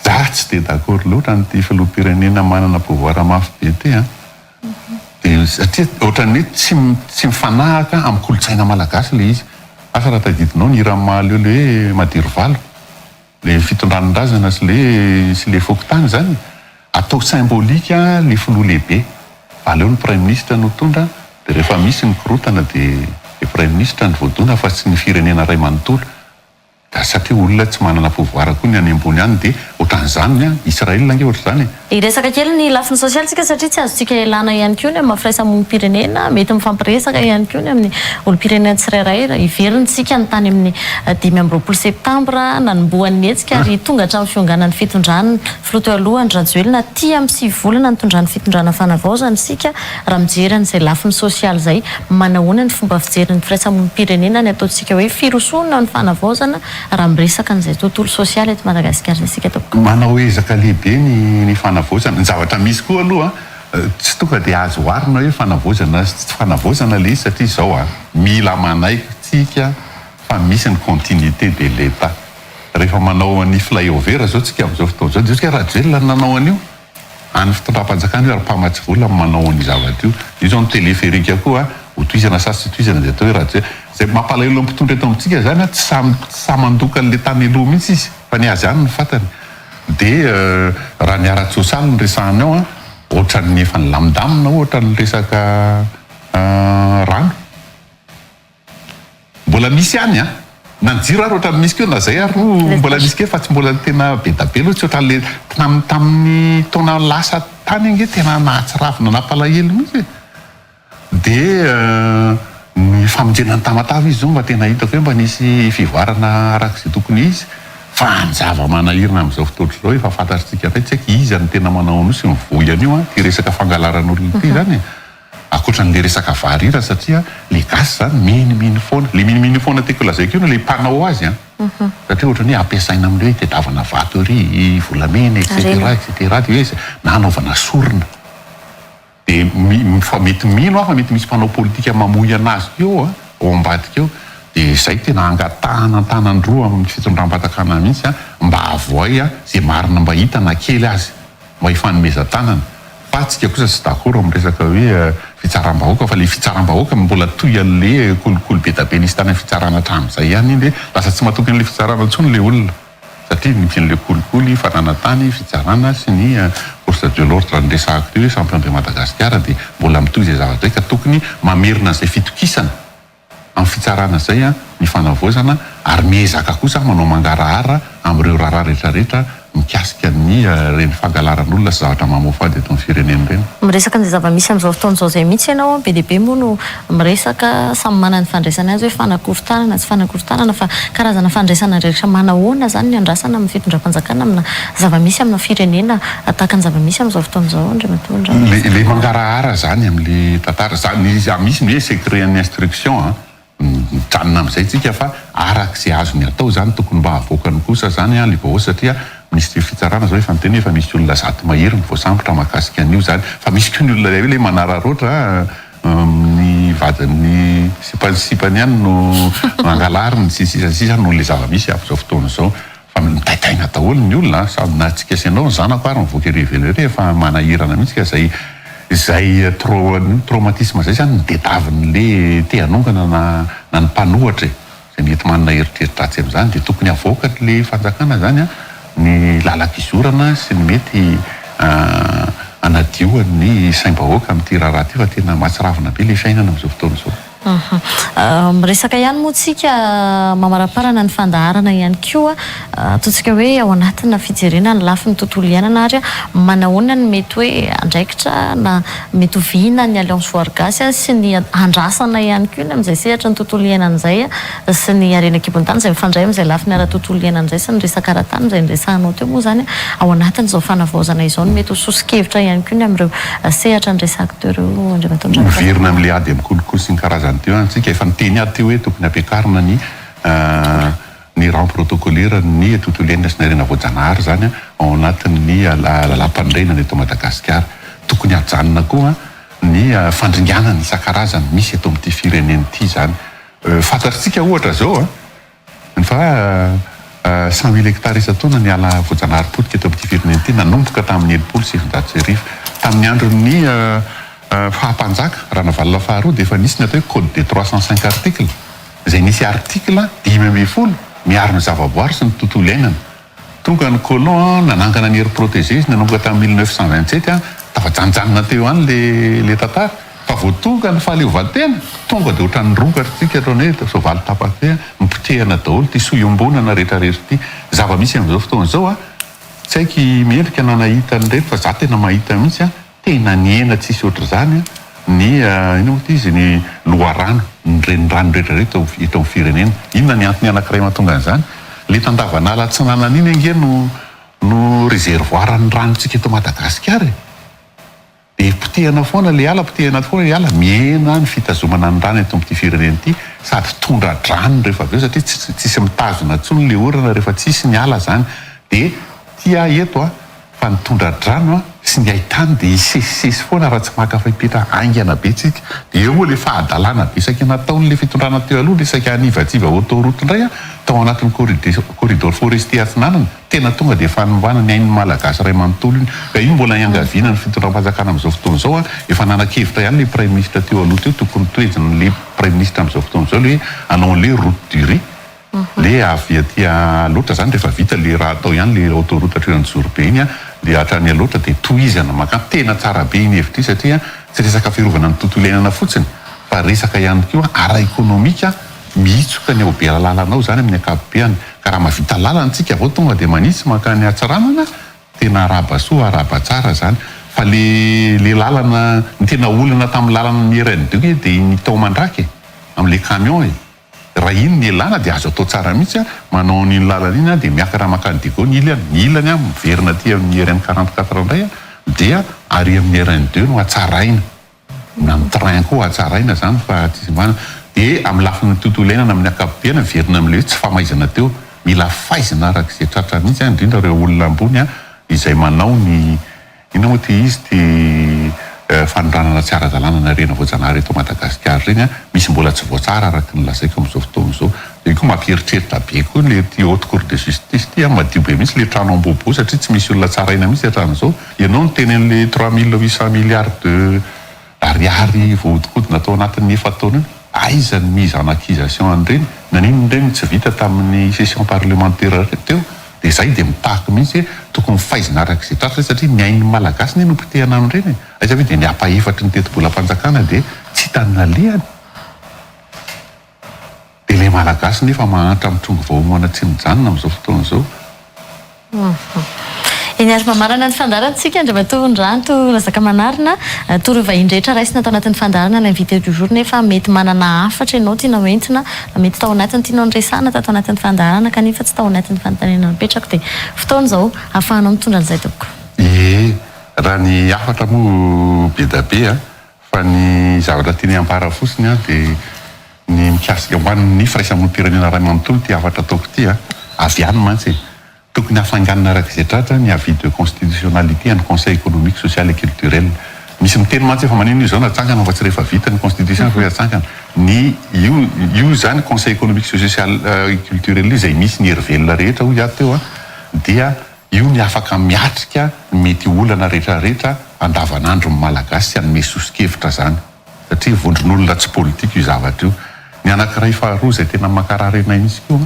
Za tsy dia d'accord loatra an'ity filoham-pirenena manana pouvoir mafy be ity an! Dia satria ohatran'ny hoe tsy tsy mifanahaka amin'ny kolontsaina malagasy ilay izy. Asa raha tadidinao ny hiran'i Mahaleo ilay hoe Madirovalo, ilay fitondran-drazana sy ilay sy ilay fokontany izany. Atao symbolique ilay filoha lehibe. Aleo ny praiminisitra no tonga dia rehefa misy ny korontana dia ilay praiminisitra no voadona fa tsy ny firenena iray manontolo. Ka satria olona tsy manana pouvoir koa ny any ambony any dia ohatran'izany an, Israël ange ohatr'izany e. Hiresaka kely ny lafiny sosialy tsika satria tsy azontsika ialana ihany koa ny amin'ny maha firaisamonim-pirenena, mety mifampiresaka ihany koa ny amin'ny olom-pirenena tsirairay. Raha hiverina isika ny tany amin'ny 25 septambra nanombohan'ny hetsika ary tonga hatramin'ny fionganan'ny fitondran'ny filoha teo aloha Andry Rajoelina aty amin'ny sivy volana nitondran'ny fitondrana fanavaozana isika raha mijery an'izay lafiny sosialy izay, manahoana ny fomba fijerin'ny firaisamonim-pirenena ny ataontsika hoe firosoana ny fanavaozana raha miresaka an'izay tontolo sosialy eto Madagasikara izay isika tompoko? Manao ezaka lehibe ny ny fanavaozana. Ny zavatra misy koa aloha tsy tonga dia azo oharina hoe fanavaozana sy tsy fanavaozana ilay izy satria izao an, mila manaiky tsika fa misy ny continuité de l'Etat. Rehefa manao an'i flyover izao tsika amin'izao fotoana izao dia ohatrika Rajoelina no nanao an'io. Any fitondram-panjakana io ary mpamatsy vola no manao an'io zavatra io. Io izao ny téléphérique koa ho tohizana sa tsy tohizana dia atao hoe raha tsy izay mampalahelo ny mpitondra eto amintsika izany tsy samy tsy sahy mandoka an'ilay tany aloha mihitsy izy fa ny azy ihany no fantany. Dia raha ny ara-tsosialy no resahana eo an, ohatran'ny efa nilamindamina ohatra ny resaka rano. Mbola misy ihany an! Na ny jiro ary ohatran'ny misy koa na zay ary moa mbola misy kely fa tsy mbola tena be da be loatra tsy ohatran'le tam tamin'ny taona lasa tany ange tena nahatsiravina nampalahelo mihitsy e! De ny famonjena an'i Tamatave izy zao mba tena hitako hoe mba nisy fivoarana arak'izay tokony izy fa ny zava-manahirana amin'izao fotoatra izao efa fantatr'tsika indray tsy haiko iza no tena manao an'io sy mivoy an'io an! Ity resaka fangalaran'olona ity zany e! Ankoatra an'le resaka varira satria le gasy zany miniminy foana, le miniminy foana tiako lazaiko io no le mpanao azy an, satria ohatran'ny hoe ampiasaina amin'le hoe itadiavana vato ery, volamena et cetera et cetera de hoe na anaovana sorona de fa mety mino aho fa mety misy mpanao politika mamoy anazy eo an, ao ambadika eo, de zay tena angatahana an-tanan-droa amin'ny fitondram-panjakana mihitsy an, mba avoay ze marina mba hita na kely aza. mba hifanomezan-tanana fa tsika kosa tsy d'accord amin'ny resaka hoe fitsaram-bahoaka fa le fitsaram-bahoaka mbola toy an'le kolikoly be da be nisy tany amin'ny fitsarana hatramin'izay ihany iny hoe lasa tsy matoky an'le fitsarana intsony le olona satria nisy an'le kolikoly, fananan-tany, fitsarana sy ny force de l'ordre niresahako teo hoe champion de Madagasikara dia mbola mitohy izay zavatra izay ka tokony mamerina an'izay fitokisana Amin'ny fitsarana izay ny fanavaozana ary miezaka kosa manao mangarahara amin'ireo raharaha rehetrarehetra mikasika ny ireny fangalaran'olona sy zavatra mamoafady eto amin'ny firenena ireny. Miresaka an'izay zava-misy amin'izao fotoana izao izay mihitsy ianao an, be dia be moa no miresaka, samy manana ny fandraisany azy hoe fanakorontanana tsy fanakorontanana fa karazana fandraisana andraikitra manahoana izany ny andrasana amin'ny fitondram-panjakana amina zava-misy amina firenena tahaka ny zava-misy amin'izao fotoana izao Andriamatoa Andry. Le mangarahara zany amle tantara, zany misy ny hoe secret an'ny instruction an, mijanona amizay tsika fa arak'izay azony atao zany tokony mba avoakany kosa zany an le vaovao satria minisitry fitsarana zao efa niteny hoe efa misy olona zato mahery no voasambotra mahakasika an'io zany fa misy koa ny olona hoe le manararaotra ny. ny vadin'ny sipany sipany ihany no nangalariny sy ny sisa sy ny sisa noho ilay zava-misy amin'izao fotoana izao. Fa mitaitaina daholo ny olona an, samy na tsika sy ianao, ny zanako ary mivoaka ery ivelany ery efa manahirana mihitsy ka zay zay traumatisme zay zany no tediavin'le te hanongana na na ny mpanohatra e, zay mety manana eritreri-dratsy amin'izany dia tokony avoakan'le fanjakana zany an ny lalan-kizorana sy ny mety hanadioany ny saim-bahoaka amin'ity raharaha ity fa tena mahatsiravina be le fiainana amin'izao fotoana izao. Miresaka ihany moa tsika mamaraparana ny fandaharana ihany koa ataontsika hoe ao anatina fijerena ny lafiny tontolo iainana ary manahoana ny mety hoe andraikitra na mety ho vina ny Alliance Voary Gasy sy ny andrasana ihany koa ny amin'izay sehatry ny tontolo iainana izay sy ny harena an-kibon'ny tany izay mifandray amin'izay lafiny ara-tontolo iainana izay sy ny resaka ara-tany izay niresahanao teo moa izany ao anatin'izao fanavaozana izao ny mety ho soso-kevitra ihany koa ny amin'ireo sehatra niresahako teo ireo Andriamatoa Andriamanitra. Miverina amin'ilay ady amin'ny kolikoly sy ny karazany teo ihany tsika. Efa niteny aho teo hoe tokony hampiakarina ny ny rang protocolaire ny tontolo iainana sy ny harena voajanahary izany ao anatin'ny lalàmpanorenana eto Madagasikara. Tokony hajanona koa ny fandringanana isan-karazany misy eto amin'ity firenena ity izany. Fantatritsika ohatra izao fa 100 mille hectares isan-taona ny ala voajanahary potika eto amin'ity firenena ity nanomboka tamin'ny 1960. Tamin'ny andron'ny faha-mpanjaka Ranavalona faharoa dia efa nisy ny atao hoe code des 305 articles izay nisy article 15 miaro ny zavaboary sy ny tontolo iainana. Tonga ny colon nanangana ny aire protégée izy nanomboka tamin'ny 1927, tafajanonjanona teo ihany le le tantara fa vao tonga ny fahaleovantena tonga dia ohatran'ny rongatra tsika ohatran'ny hoe soavaly tapaka nipotehana daholo ity soa iombonana rehetra rehetra ity. Zava-misy amin'izao fotoana izao a, tsy haiko i Mendrika na nahita an'ireny fa za tena mahita mihitsy a, Tena nihena tsisy ohatr'izany ny inona moa ity izy ny loharano, ny renirano rehetra rehetra eto amin'ny firenena. Inona ny antony anankiray mahatonga an'izany? Ilay tandavanala atsinanana iny ange no no réservoir ny ranontsika eto Madagasikara e! Dia potehana foana ilay ala, potehana foana ilay ala, mihena ny fitazomana ny rano eto amin'ity firenena ity sady tondra-drano rehefa avy eo satria tsy tsisy mitazona intsony ilay orana rehefa tsisy ny ala izany. Dia ity aho eto an! Fa ny tondra-drano sy ny haitany dia hisesisesy foana raha tsy maka fepetra haingana be tsika. Dia eo moa ilay fahadalana be saika nataon'ilay fitondrana teo aloha ilay saika hanivatsiva autoroute indray tao anatin'ny corridor forestier atsinanana. Tena tonga dia fanimbana ny ain'ny Malagasy iray manontolo iny. Ka io mbola iangaviana ny fitondram-panjakana amin'izao fotoana izao. Efa nanan-kevitra ihany ilay praiminisitra teo aloha teo, tokony tohejin'ilay praiminisitra amin'izao fotoana izao ilay hoe hanao an'ilay route du riz. Le avy aty Alaotra zany rehefa vita le raha atao ihany le autoroute hatreo Anjozorobe iny le hatrany Alaotra dia tohizana mankany, tena tsara be iny hevitra iny satria tsy resaka fiarovana ny tontolo iainana fotsiny fa resaka ihany koa ara ekonomika mihitsoka ny ao Bealalana ao zany amin'ny ankapobeany ka raha mahavita lalana tsika vao tonga dia manitsy mankany Antsiranana tena arahaba soa arahaba tsara zany fa le le lalana ny tena olana tamin'ny lalana ny RN2 nge dia iny tao Mandraka e amin'le camion e. Raha iny ny elana dia azo atao tsara mihitsy an, manao an'iny lalana iny an dia miakatra mankany Diego ny ilany, ny ilany an miverina aty amin'ny RN 44 indray an dia ary amin'ny RN 2 no hatsaraina, na ny train koa hatsaraina izany fa tsisy mba, dia amin'ny lafiny tontolo iainana amin'ny ankapobeny miverina amin'ilay hoe tsy famaizana teo, mila faizina araka izay tratra mihitsy an, indrindra ireo olona ambony an izay manao ny Inona moa ity izy ity fanondranana tsy ara-dalàna ny harena voajanahary eto Madagasikara ireny an! Misy mbola tsy voatsara araka ny lazaiko amin'izao fotoana izao. Dia io koa mampieritreritra be koa ilay ity haute cour de justice ity an! Madio be mihitsy ilay trano Ambohibo satria tsy misy olona tsaraina mihitsy hatramin'izao. Ianao niteny an'ilay 3800 milliards de Ariary voahodinkodina tao anatin'ny efa-taona iny, aiza ny mise en accusation an'ireny? Naninona ireny no tsy vita tamin'ny session parlementaire teo? Dia izay dia mitaky mihitsy hoe tokony faizina araka izay tratra satria ny ain'ny Malagasy anie no potehina amin'ireny e! Aiza ve dia ny ampahefatry ny tetibolam-panjakana dia tsy hita ny nalehany? Dia ilay Malagasy nefa mahantra mitrongy vao homana tsy mijanona amin'izao fotoana izao. Eny ary mamarana ny fandaharantsika Andriamatoa Ndranto Razakamanarina. Toa ireo vahiny rehetra raisina tao anatin'ny fandaharana l'invité du jour nefa mety manana hafatra ianao tianao entina na mety tao anatin'ny tianao niresahana tato anatin'ny fandaharana kanefa tsy tao anatin'ny fanontaniana napetrako dia fotoana izao ahafahanao mitondra an'izay tompoko. Ie, raha ny hafatra moa be da be a, Fa ny zavatra tiany ambara fotsiny an dia ny mikasika ho an'ny firaisamonim-pirenena iray manontolo ity hafatra ataoko ity an, avy any mantsy e! Tokony hafainganina araka izay tratra ny avis de constitutionnalité an'ny Conseil économique, social et culturel. Misy miteny mantsy hoe fa maninona io izao natsangana fa tsy rehefa vita ny constitution vao hoe atsangana. Ny io io izany conseil économique sy social et culturel io izay misy ny hery velona rehetra hoy aho teo dia io ny afaka miatrika ny mety olana rehetra rehetra andavanandro ny Malagasy sy hanome soso-kevitra izany satria vondron'olona tsy politika io zavatra io. Ny anankiray faharoa izay tena mankarary anay mihitsy koa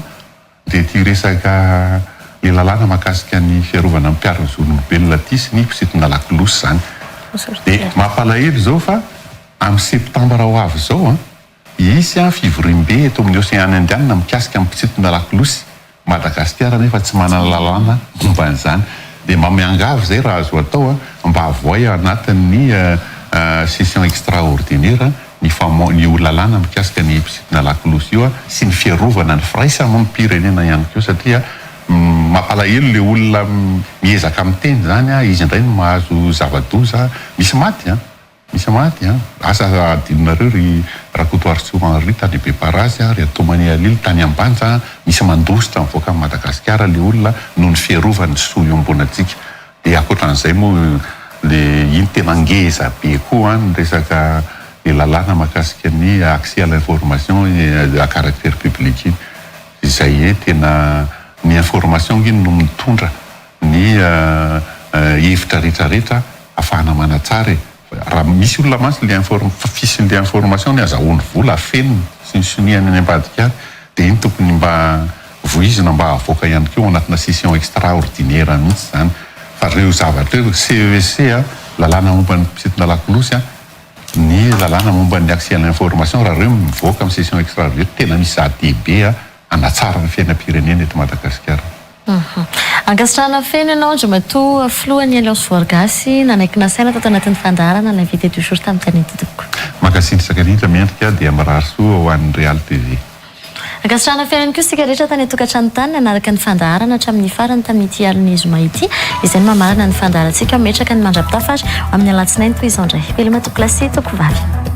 dia ity resaka le lalàna mahakasika ny fiarovana ny mpiaro ny zon'olombelona ity sy ny mpisintona lakolosy izany. Dia mampalahelo izao fa amin'ny septambra ho avy izao an, hisy an fivoriambe eto amin'ny Oseana Indianina mikasika ny mpisintona lakolosy. Madagasikara nefa tsy manana lalàna momba an'izany. Dia mba miangavy izay raha azo atao an, mba avoay anatin'ny session extraordinaire ny famo io lalàna mikasika ny mpisintona lakolosy io sy ny fiarovana ny firaisamonim-pirenena ihany koa satria mampalahelo le olona miezaka miteny izany izy indray no mahazo zava-doza, misy maty an! Misy maty an! Asa adinonareo ry Rakotoarisoa Henri tany Beparazy ry Atomani Alil tany Ambanja misy mandositra mivoaka an'i Madagasikara le olona noho ny fiarovany ny soa iombonantsika. Dia ankoatran'izay moa le iny tena ngeza be koa an ny resaka le lalàna mahakasika ny accès à l'information à caractère public iny. Izay e tena ny information ange no mitondra ny hevitra rehetra rehetra afahana manatsara e. Raha misy olona mantsy le inform fisian'le information ny azahoany vola afeniny sy ny soniany any ambadika any dia iny tokony mba voizina mba havoaka ihany koa ao anatina session extraordinaire mihitsy izany fa ireo zavatra ireo CESC a, lalàna momba ny mpisintona lakolosy a, ny lalàna momba ny accès à l'information raha ireo mivoaka amin'ny session extraordinaire tena misy zava-dehibe a hanatsara ny fiainam-pirenena eto Madagasikara. Ankasitrahana feno ianao Andriamatoa Filohan'ny Alliance Voary Gasy nanaiky nasaina tato anatin'ny fandaharana L'invité du jour tamin'ny tany tompoko. Mankasitraka indrindra Mendrika dia mirary soa ho an'ny Real TV. Ankasitrahana feno ihany koa isika rehetra tany an-tokantrano tany nanaraka ny fandaharana hatramin'ny farany tamin'ity alin'ny zoma ity. Izay no mamarana ny fandaharantsika. Mametraka ny mandra-pitafa ary ho amin'ny alatsinainy toy izao indray. Veloma tompokolahy sy tompokovavy.